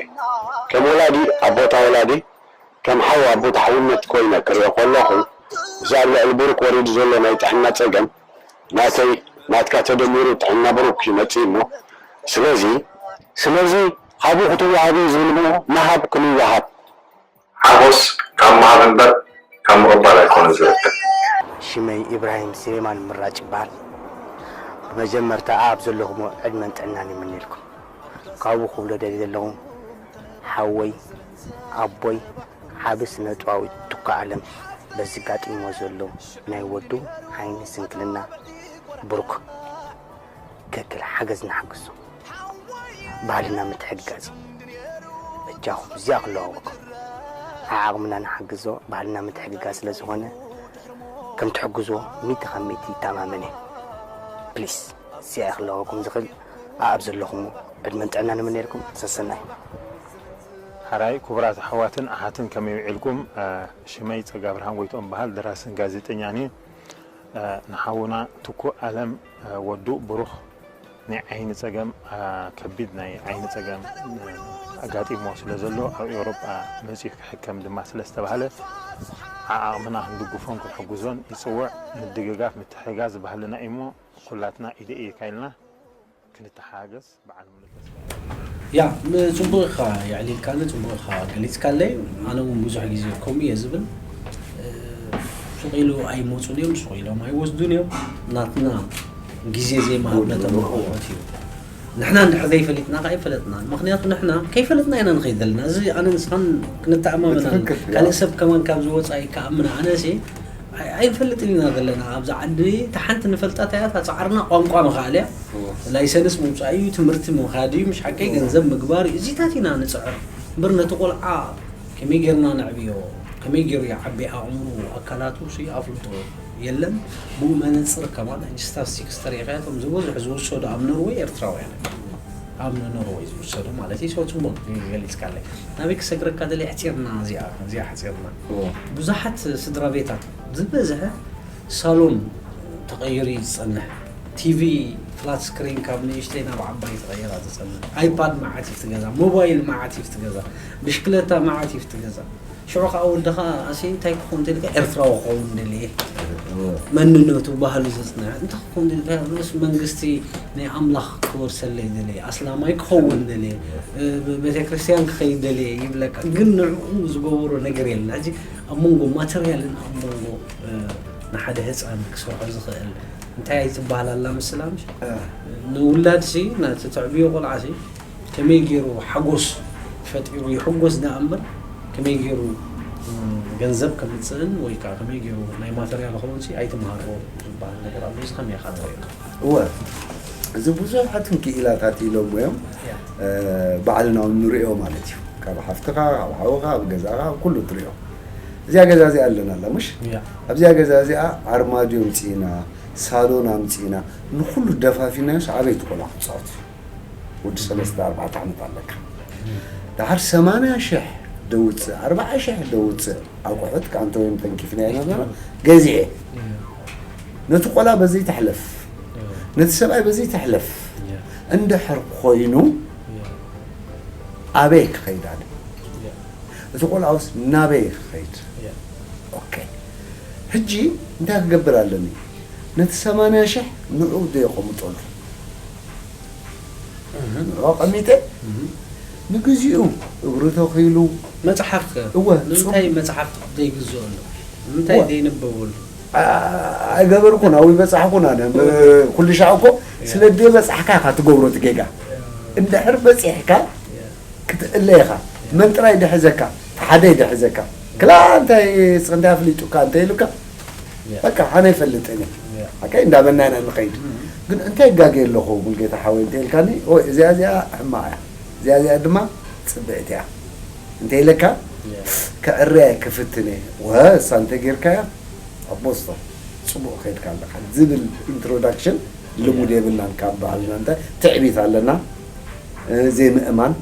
ከም ወላዲ ኣብ ቦታ ወላዲ ከም ሓው ኣብ ቦታ ሓውነት ኮይነ ክሪኦ ከለኹ እዚ ኣብ ልዕሊ ብሩክ ወሪዱ ዘሎ ናይ ጥዕና ፀገም ናተይ ናትካ ተደሚሩ ጥዕና ብሩክ ይመጽእ እሞ ስለዚ ስለዚ ሃቡ ክትወሃብ እዩ ዝብል እሞ ንሃብ ክንወሃብ። ሓጎስ ካብ ምሃብ እምበር ካብ ምቕባል ኣይኮነን ዝርከብ። ሽመይ ኢብራሂም ስሌማን ምራጭ ይበሃል። ብመጀመርታ ኣብ ዘለኹሞ ዕድመን ጥዕናን ይምነየልኩም። ካብኡ ክብሎ ደልየ ዘለኹ ሓወይ ኣቦይ ዓቢ ስነ ጥባዊ ቱካ ኣለም በዚ ጋጢሞ ዘሎ ናይ ወዱ ዓይኒ ስንክልና ብሩክ ከክል ሓገዝ ንሓግዞ ባህልና ምትሕግጋዝ እዩ። በጃኹም እዚኣ ክለዋወኩም ዓዓቕምና ንሓግዞ ባህልና ምትሕግጋዝ ስለ ዝኾነ ከም ትሕግዝዎ ሚእቲ ካብ ሚእቲ ይተኣማመን እየ። ፕሊስ እዚኣ ክለዋወኩም ዝኽእል ኣኣብ ዘለኹም ዕድመን ጥዕናን ይምነየልኩም። ሰሰናዩ። ሓራይ ክቡራት ኣሕዋትን ኣሓትን ከመይ ውዒልኩም? ሽመይ ጸጋብርሃን ጎይትኦም በሃል፣ ደራስን ጋዜጠኛን እየ። ንሓውና ትኩእ ኣለም ወዱ ብሩኽ ናይ ዓይኒ ጸገም ከቢድ ናይ ዓይኒ ጸገም ኣጋጢሞ ስለ ዘሎ ኣብ ኤውሮጳ መጺኡ ክሕከም ድማ ስለ ዝተባህለ ዓዓቕምና ክንድግፎን ክንሕግዞን ይጽውዕ። ምድግጋፍ ምትሕግጋዝ ባህልና እዩሞ ኩላትና ኢደ ኢድካ ኢልና ክንተሓጋገዝ በዓል ሙሉ ተስፋ። ያ ጽቡቕ ኢኻ የዕሊልካኒ፣ ጽቡቕ ኢኻ ገሊጽካለይ። ኣነ እውን ብዙሕ ግዜ ከምኡ እየ ዝብል። ሱቕ ኢሉ ኣይመፁን እዮም፣ ሱቕ ኢሎም ኣይወስዱን እዮም። ናትና ግዜ ዘይምሃብ ነቶም ኣቑሑት እዩ። ንሕና እንድሕር ዘይፈሊጥና ከዓ ኣይፈለጥናን። ምክንያቱ ንሕና ከይፈለጥና ኢና ንኸይድ ዘለና። እዚ ኣነ ንስኻን ክንተኣማመን ኣለና። ካልእ ሰብ ከማን ካብዚ ወፃኢ ክኣምና ኣነሲ ኣይንፈልጥን ኢና ዘለና ኣብዚ ዓዲ። እታ ሓንቲ ንፈልጣ እንታይ እያ? እታ ፃዕርና ቋንቋ ምኽኣል እያ። ላይሰንስ ምውፃእ እዩ፣ ትምህርቲ ምኻድ እዩ፣ ምሽ ሓቀይ ገንዘብ ምግባር እዩ። እዚታት ኢና ንፅዕር እምበር ነቲ ቆልዓ ከመይ ጌርና ነዕብዮ፣ ከመይ ጌሩ ይዓቢ ኣእምሩ ኣካላቱ ሲ ኣፍልጦ የለን። ብኡ መነፅር ከማን ሕጂ ስታትስቲክስ ተሪኢኻዮ እቶም ዝበዝሑ ዝውሰዱ ኣብ ኖርወይ ኤርትራውያን እዮም። ኣብ ኖርወይ ዝውሰዱ ማለት እዩ። ሰው ፅቡቅ ገሊፅካለይ። ናበይ ክሰግረካ ደለ ሕፂርና እዚኣ እዚኣ ሕፂርና ብዙሓት ስድራ ቤታት ዝበዝሐ ሳሎን ተቐይሩ እዩ ዝፀንሕ። ቲቪ ፍላት ስክሪን ካብ ንእሽተይ ናብ ዓባይ ተቐይራ ትፀንሕ። ኣይፓድ መዓት እዩ ትገዛ፣ ሞባይል መዓት እዩ ትገዛ፣ ብሽክለታ መዓት እዩ ትገዛ። ሽዑ ከዓ ወድኻ ኣሲ እንታይ ክኸውን ደሊካ ኤርትራዊ ክኸውን ደልየ መንነቱ ባህሉ ዘፅንዐ እንታይ ክኸውን ደሊካ ስ መንግስቲ ናይ ኣምላኽ ክወርሰለይ ደልየ ኣስላማይ ክኸውን ደልየ ቤተክርስትያን ክኸይድ ደልየ ይብለካ። ግን ንዕኡ ዝገበሮ ነገር የለን። ሕዚ ኣብ መንጎ ማተርያልን ኣብ መንጎ ንሓደ ህፃን ክሰርሖ ዝኽእል እንታይ ኣይትበሃል ኣላ ምስላ ምሽ ንውላድ ሲ ነቲ ተዕብዮ ቆልዓ ሲ ከመይ ገይሩ ሓጎስ ፈጢሩ ይሕጎስ ደኣ እምበር ከመይ ገይሩ ገንዘብ ከምፅእን ወይ ከዓ ከመይ ገይሩ ናይ ማተርያል ክኸውን ሲ ኣይትምሃርዎ ዝበሃል ነገር ኣሎ። እዚ ከመይ ኢኻ ትሪኦ? እወ እዚ ብዙሓት ክኢላታት ኢሎሞ እዮም። ባዕልና እውን ንሪኦ ማለት እዩ። ካብ ሓፍትኻ፣ ካብ ሓውኻ፣ ኣብ ገዛኻ፣ ኣብ ኩሉ ትሪኦ። እዚኣ ገዛ እዚኣ ኣለና ኣላ ምሽ? ኣብዚኣ ገዛ እዚኣ ኣርማድዮ ኣምፂእና፣ ሳሎን ኣምፂእና፣ ንኹሉ ደፋፊናዮስ ኣበይ እቲ ቆልዓ ክፃወት እዩ? ወዲ ሰለስተ ኣርባዕተ ዓመት ኣለካ። ደሓር ሰማንያ ሽሕ ደውፅእ፣ ኣርብዓ ሽሕ ደውፅእ ኣቑሑት ከኣ እንተ ወይም ተንኪፍና ኢና ዘለና ገዚኤ ነቲ ቆልዓ በዚ ተሕለፍ ነቲ ሰብኣይ በዚ ተሕለፍ እንድሕር ኮይኑ ኣበይ ክኸይድ ኣነ እቲ ቆልዓውስ ናበይ ክኸይድ ኦኬ ሕጂ እንታይ ክገብር ኣለኒ ነቲ ሰማንያ ሽሕ ንዑ ዶ የቐምጠሉ ንዑ ኣቐሚጠ ንግዚኡ እግሩ ተኺሉ መፅሓፍ ከ እወ ንምንታይ መፅሓፍ ዘይግዝኦ ኣሎ ንምንታይ ዘይንበበሉ ኣይገበርኩን ኣብኡ ይበፃሕኩን ኣነ ኩሉ ሻዕ እኮ ስለ ደበፃሕካ ኢኻ ትገብሮ እቲ ጌጋ እንድሕር በፂሕካ ክትእለ ኢኻ መን ጥራይ ድሕዘካ ሓደ ድሕዘካ ክላ እንታይ ስቕ እንታይ ኣፍሊጡካ እንተ ኢሉካ በቃ ኣነ ይፈልጥን እየ ሓቀይ እንዳበልና ኢና ንኸይድ ግን እንታይ ይጋገየ ኣለኹ ሙልጌታ ሓወይ እንተ ኢልካኒ ኦይ እዚኣ እዚኣ ሕማቕ እያ እዚኣ እዚኣ ድማ ፅብዕቲ እያ እንተ ኢለካ ከዕርያ ክፍትን እየ ወ እሳ እንተ ጌርካያ ኣቦስቶ ፅቡቕ ከይድካ ኣለኻ ዝብል ኢንትሮዳክሽን ልሙድ የብልናን ካብ ባህልና እንታይ ትዕቢት ኣለና ዘይምእማን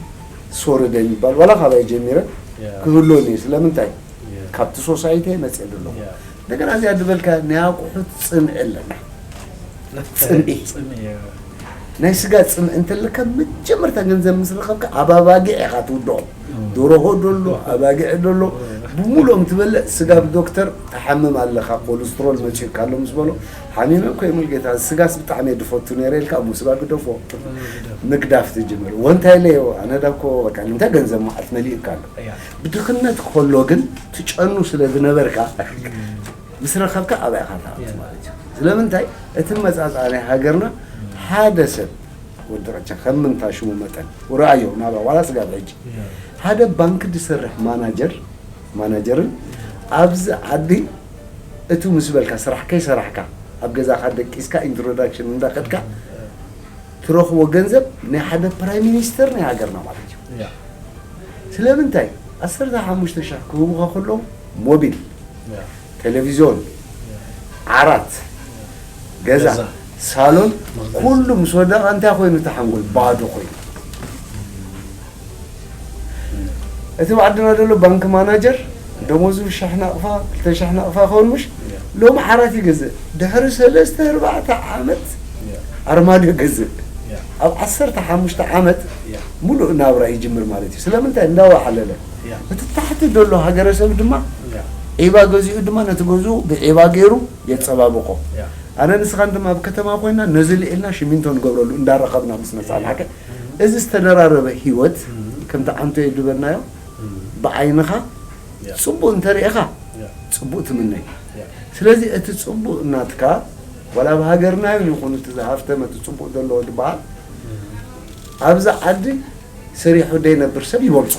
ሶርደ የሚባል ዋላ ካባይ ጀሚረ ክህሎኒ ስለምንታይ ካብቲ ሶሳይቲ መፅእ ኣለኹ እንደገና እዚኣ ዝበልካ ናይ ኣቁሑት ፅምኢ ኣለና ፅምኢ ናይ ስጋ ፅምኢ እንተለካ መጀመርታ ገንዘብ ምስ ረኸብካ ኣብ ኣባጊዕ ኢኻ ትውድኦ ደርሆ ደሎ ኣባጊዕ ደሎ ብምሉኦም ትበልዕ ስጋ ብዶክተር ትሓምም ኣለኻ፣ ኮለስትሮል መፂኡካ ኣሎ ምስ በሎ፣ ሓሚመ እኮ እየ ሙሉጌታ፣ ስጋስ ብጣዕሚ እየ ድፈቱ ነይረ ኢልካ እሞ ስጋ ግደፎ። ምግዳፍ ትጅምር። ወንታይ ኢለዮ፣ ኣነ ዳ እኮ በቃ ንምንታይ ገንዘብ መዓት መሊእካ ኣሎ። ብድኽነት ከሎ ግን ትጨኑ ስለ ዝነበርካ ምስ ረኸብካ ኣብኣ ኢኻ ትኣቱ ማለት እዩ። ስለምንታይ እቲ መጻጻ ናይ ሃገርና ሓደ ሰብ ወዲ ቐቻ ከም ምንታ ሽሙ መጠን ርኣዮ ናብራ ዋላ ስጋብ ሕጂ ሓደ ባንክ ዝሰርሕ ማናጀር ማናጀርን ኣብዚ ዓዲ እቱ ምስ በልካ ስራሕ ከይሰራሕካ ኣብ ገዛኻ ደቂስካ ኢንትሮዳክሽን እንዳኸድካ ትረኽቦ ገንዘብ ናይ ሓደ ፕራይም ሚኒስተር ናይ ሃገርና ማለት እዩ። ስለምንታይ ዓሰርተ ሓሙሽተ ሺሕ ክህቡኻ ከለዉ ሞቢል፣ ቴሌቪዝዮን፣ ዓራት፣ ገዛ፣ ገዛ። ሳሎን መኽዘን። ኩሉ ምስ ወደቐ እንታይ ኮይኑ ተሓንጎል ባዶ ኮይኑ። እቲ ብዓድና ዘሎ ባንክ ማናጀር ደሞዙ ሽሕ ናቕፋ ክልተ ሽሕ ናቕፋ ከውን ምሽ ሎሚ ዓራት ይገዝእ ድሕሪ ሰለስተ ኣርባዕተ ዓመት ኣርማድዮ ገዝእ ኣብ ዓሰርተ ሓሙሽተ ዓመት ሙሉእ ናብራ ይጅምር ማለት እዩ። ስለምንታይ እንዳወሓለለ እቲ ታሕቲ ዘሎ ሃገረሰብ ድማ ዒባ ገዚኡ ድማ ነቲ ገዝኡ ብዒባ ገይሩ የጸባብቆ። ኣነ ንስኻን ድማ ኣብ ከተማ ኮይና ነዚ ልዒልና ሽሚንቶ ንገብረሉ እንዳረኸብና ምስ መጻና ሓቀ እዚ ዝተደራረበ ህይወት ከምቲ ዓንቶ የድበናዮ ብዓይንኻ ጽቡቕ እንተሪእኻ ጽቡቕ ትምነይ። ስለዚ እቲ ጽቡቕ ናትካ ዋላ ኣብ ሃገርና ይኹን እቲ ዝሃፍተመ እቲ ጽቡቕ ዘለዎ ዝበሃል ኣብዚ ዓዲ ሰሪሑ ደይነብር ሰብ ይበልጾ።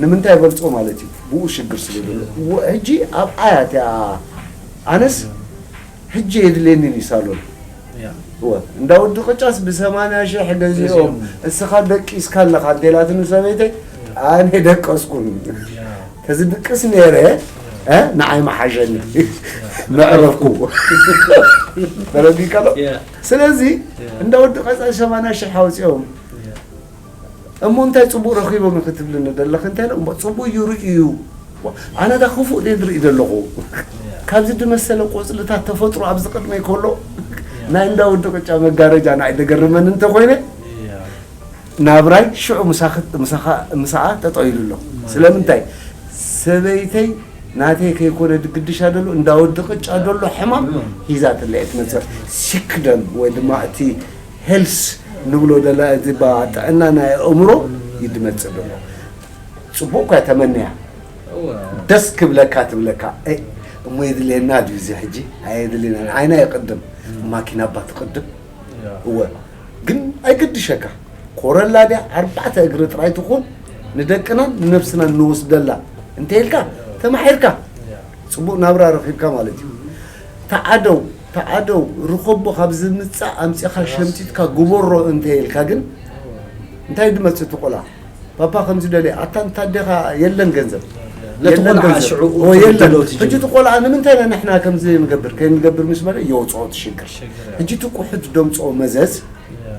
ንምንታይ ይበልጾ ማለት እዩ? ብኡ ሽግር ስለ ዘሎ። ሕጂ ኣብ ኣያት እያ ኣነስ ሕጂ የድልየኒ እዩ ሳሎን። እወ፣ እንዳ ወዲ ቅጫስ ብሰማንያ ሺሕ ገዚኦም፣ እስኻ ደቂስካ ኣለኻ እንተ ኢላትኒ ሰበይተይ፣ ኣነ ደቀስኩን። ተዝድቅስ ነይረ፣ እ፣ ንዓይ መሓሸኒ። መዕረፍኩ። ተረዲእካ ዶ? ስለዚ፣ እንዳ ወዲ ቀጻ ሰማንያ ሺሕ ኣውጺኦም። እሞ እንታይ ጽቡቕ ረኺቦም ክትብልኒ ዘለኺ? እንታይ ኢለ፣ እሞ ጽቡቕ እዩ ርእዩ። ኣነ ዳ ክፉእ ድየ ዝርኢ ዘለኹ? ካብዚ ዝመሰለ ቆጽልታት ተፈጥሮ ኣብዚ ቅድመይ ከሎ፣ ናይ እንዳ ወዲ ቅጫ መጋረጃ ንዓይ ደገርመኒ እንተኾይነ፣ ናብራይ ሽዑ ምሳኽ-፣ ምሳኻ-፣ ምሳኣ ጠጠው ኢሉ ኣሎ። ስለምንታይ? ሰበይተይ ናተይ ከይኮነ ድግድሻ ደሎ፣ እንዳ ወዲ ቅጫ ደሎ ሕማም ሒዛትለይ ትመጽእ። ሲክደም ወይ ድማ እቲ ሄልስ ንብሎ ደላ እዚ ባ-፣ ጥዕና ናይ ኣእምሮ ይድመጽእ ደሎ። ጽቡቕ እኳ ተመንያ። ደስ ክብለካ ትብለካ። "ኤ፣ እሞ የድልየና ድዩ እዚ ሕጂ? ኣየድልየና። ዓይና ይቕድም፣ ማኪና እባ ትቕድም። እወ፣ ግን ኣይገድሸካ። ኮረላ ድያ ኣርባዕተ እግሪ ጥራይ ትኹን፣ ንደቅናን ንነብስናን ንወስደላ እንተ ኢልካ፣ ተማሒርካ፣ ጽቡቕ ናብራ ረኺብካ ማለት እዩ። ተዓደው፣ ተዓደው፣ ርኸቦ ካብ ዝምጻእ ኣምጺኻ ሸምጢጥካ ግበሮ እንተ ኢልካ ግን፣ እንታይ ድመጽእ እቲ ቆልዓ? ፓፓ ከምዚ ደልየ፣ ኣታ እንታ ኣዴኻ የለን ገንዘብ። ነቲ የለን ቆልዓ ገንዘብ። ሽዑ ኦ፣ የለን። ተበድሎ ትጅምር። ሕጂ እቲ ቆልዓ ንምንታይ ኢና ንሕና ከምዚ ንገብር? ከይንገብር ምስ በለ የውጽኦ እቲ ሽግር። ሽግር፣ ሕጂ እቲ ቁሑት ደምጽኦ መዘዝ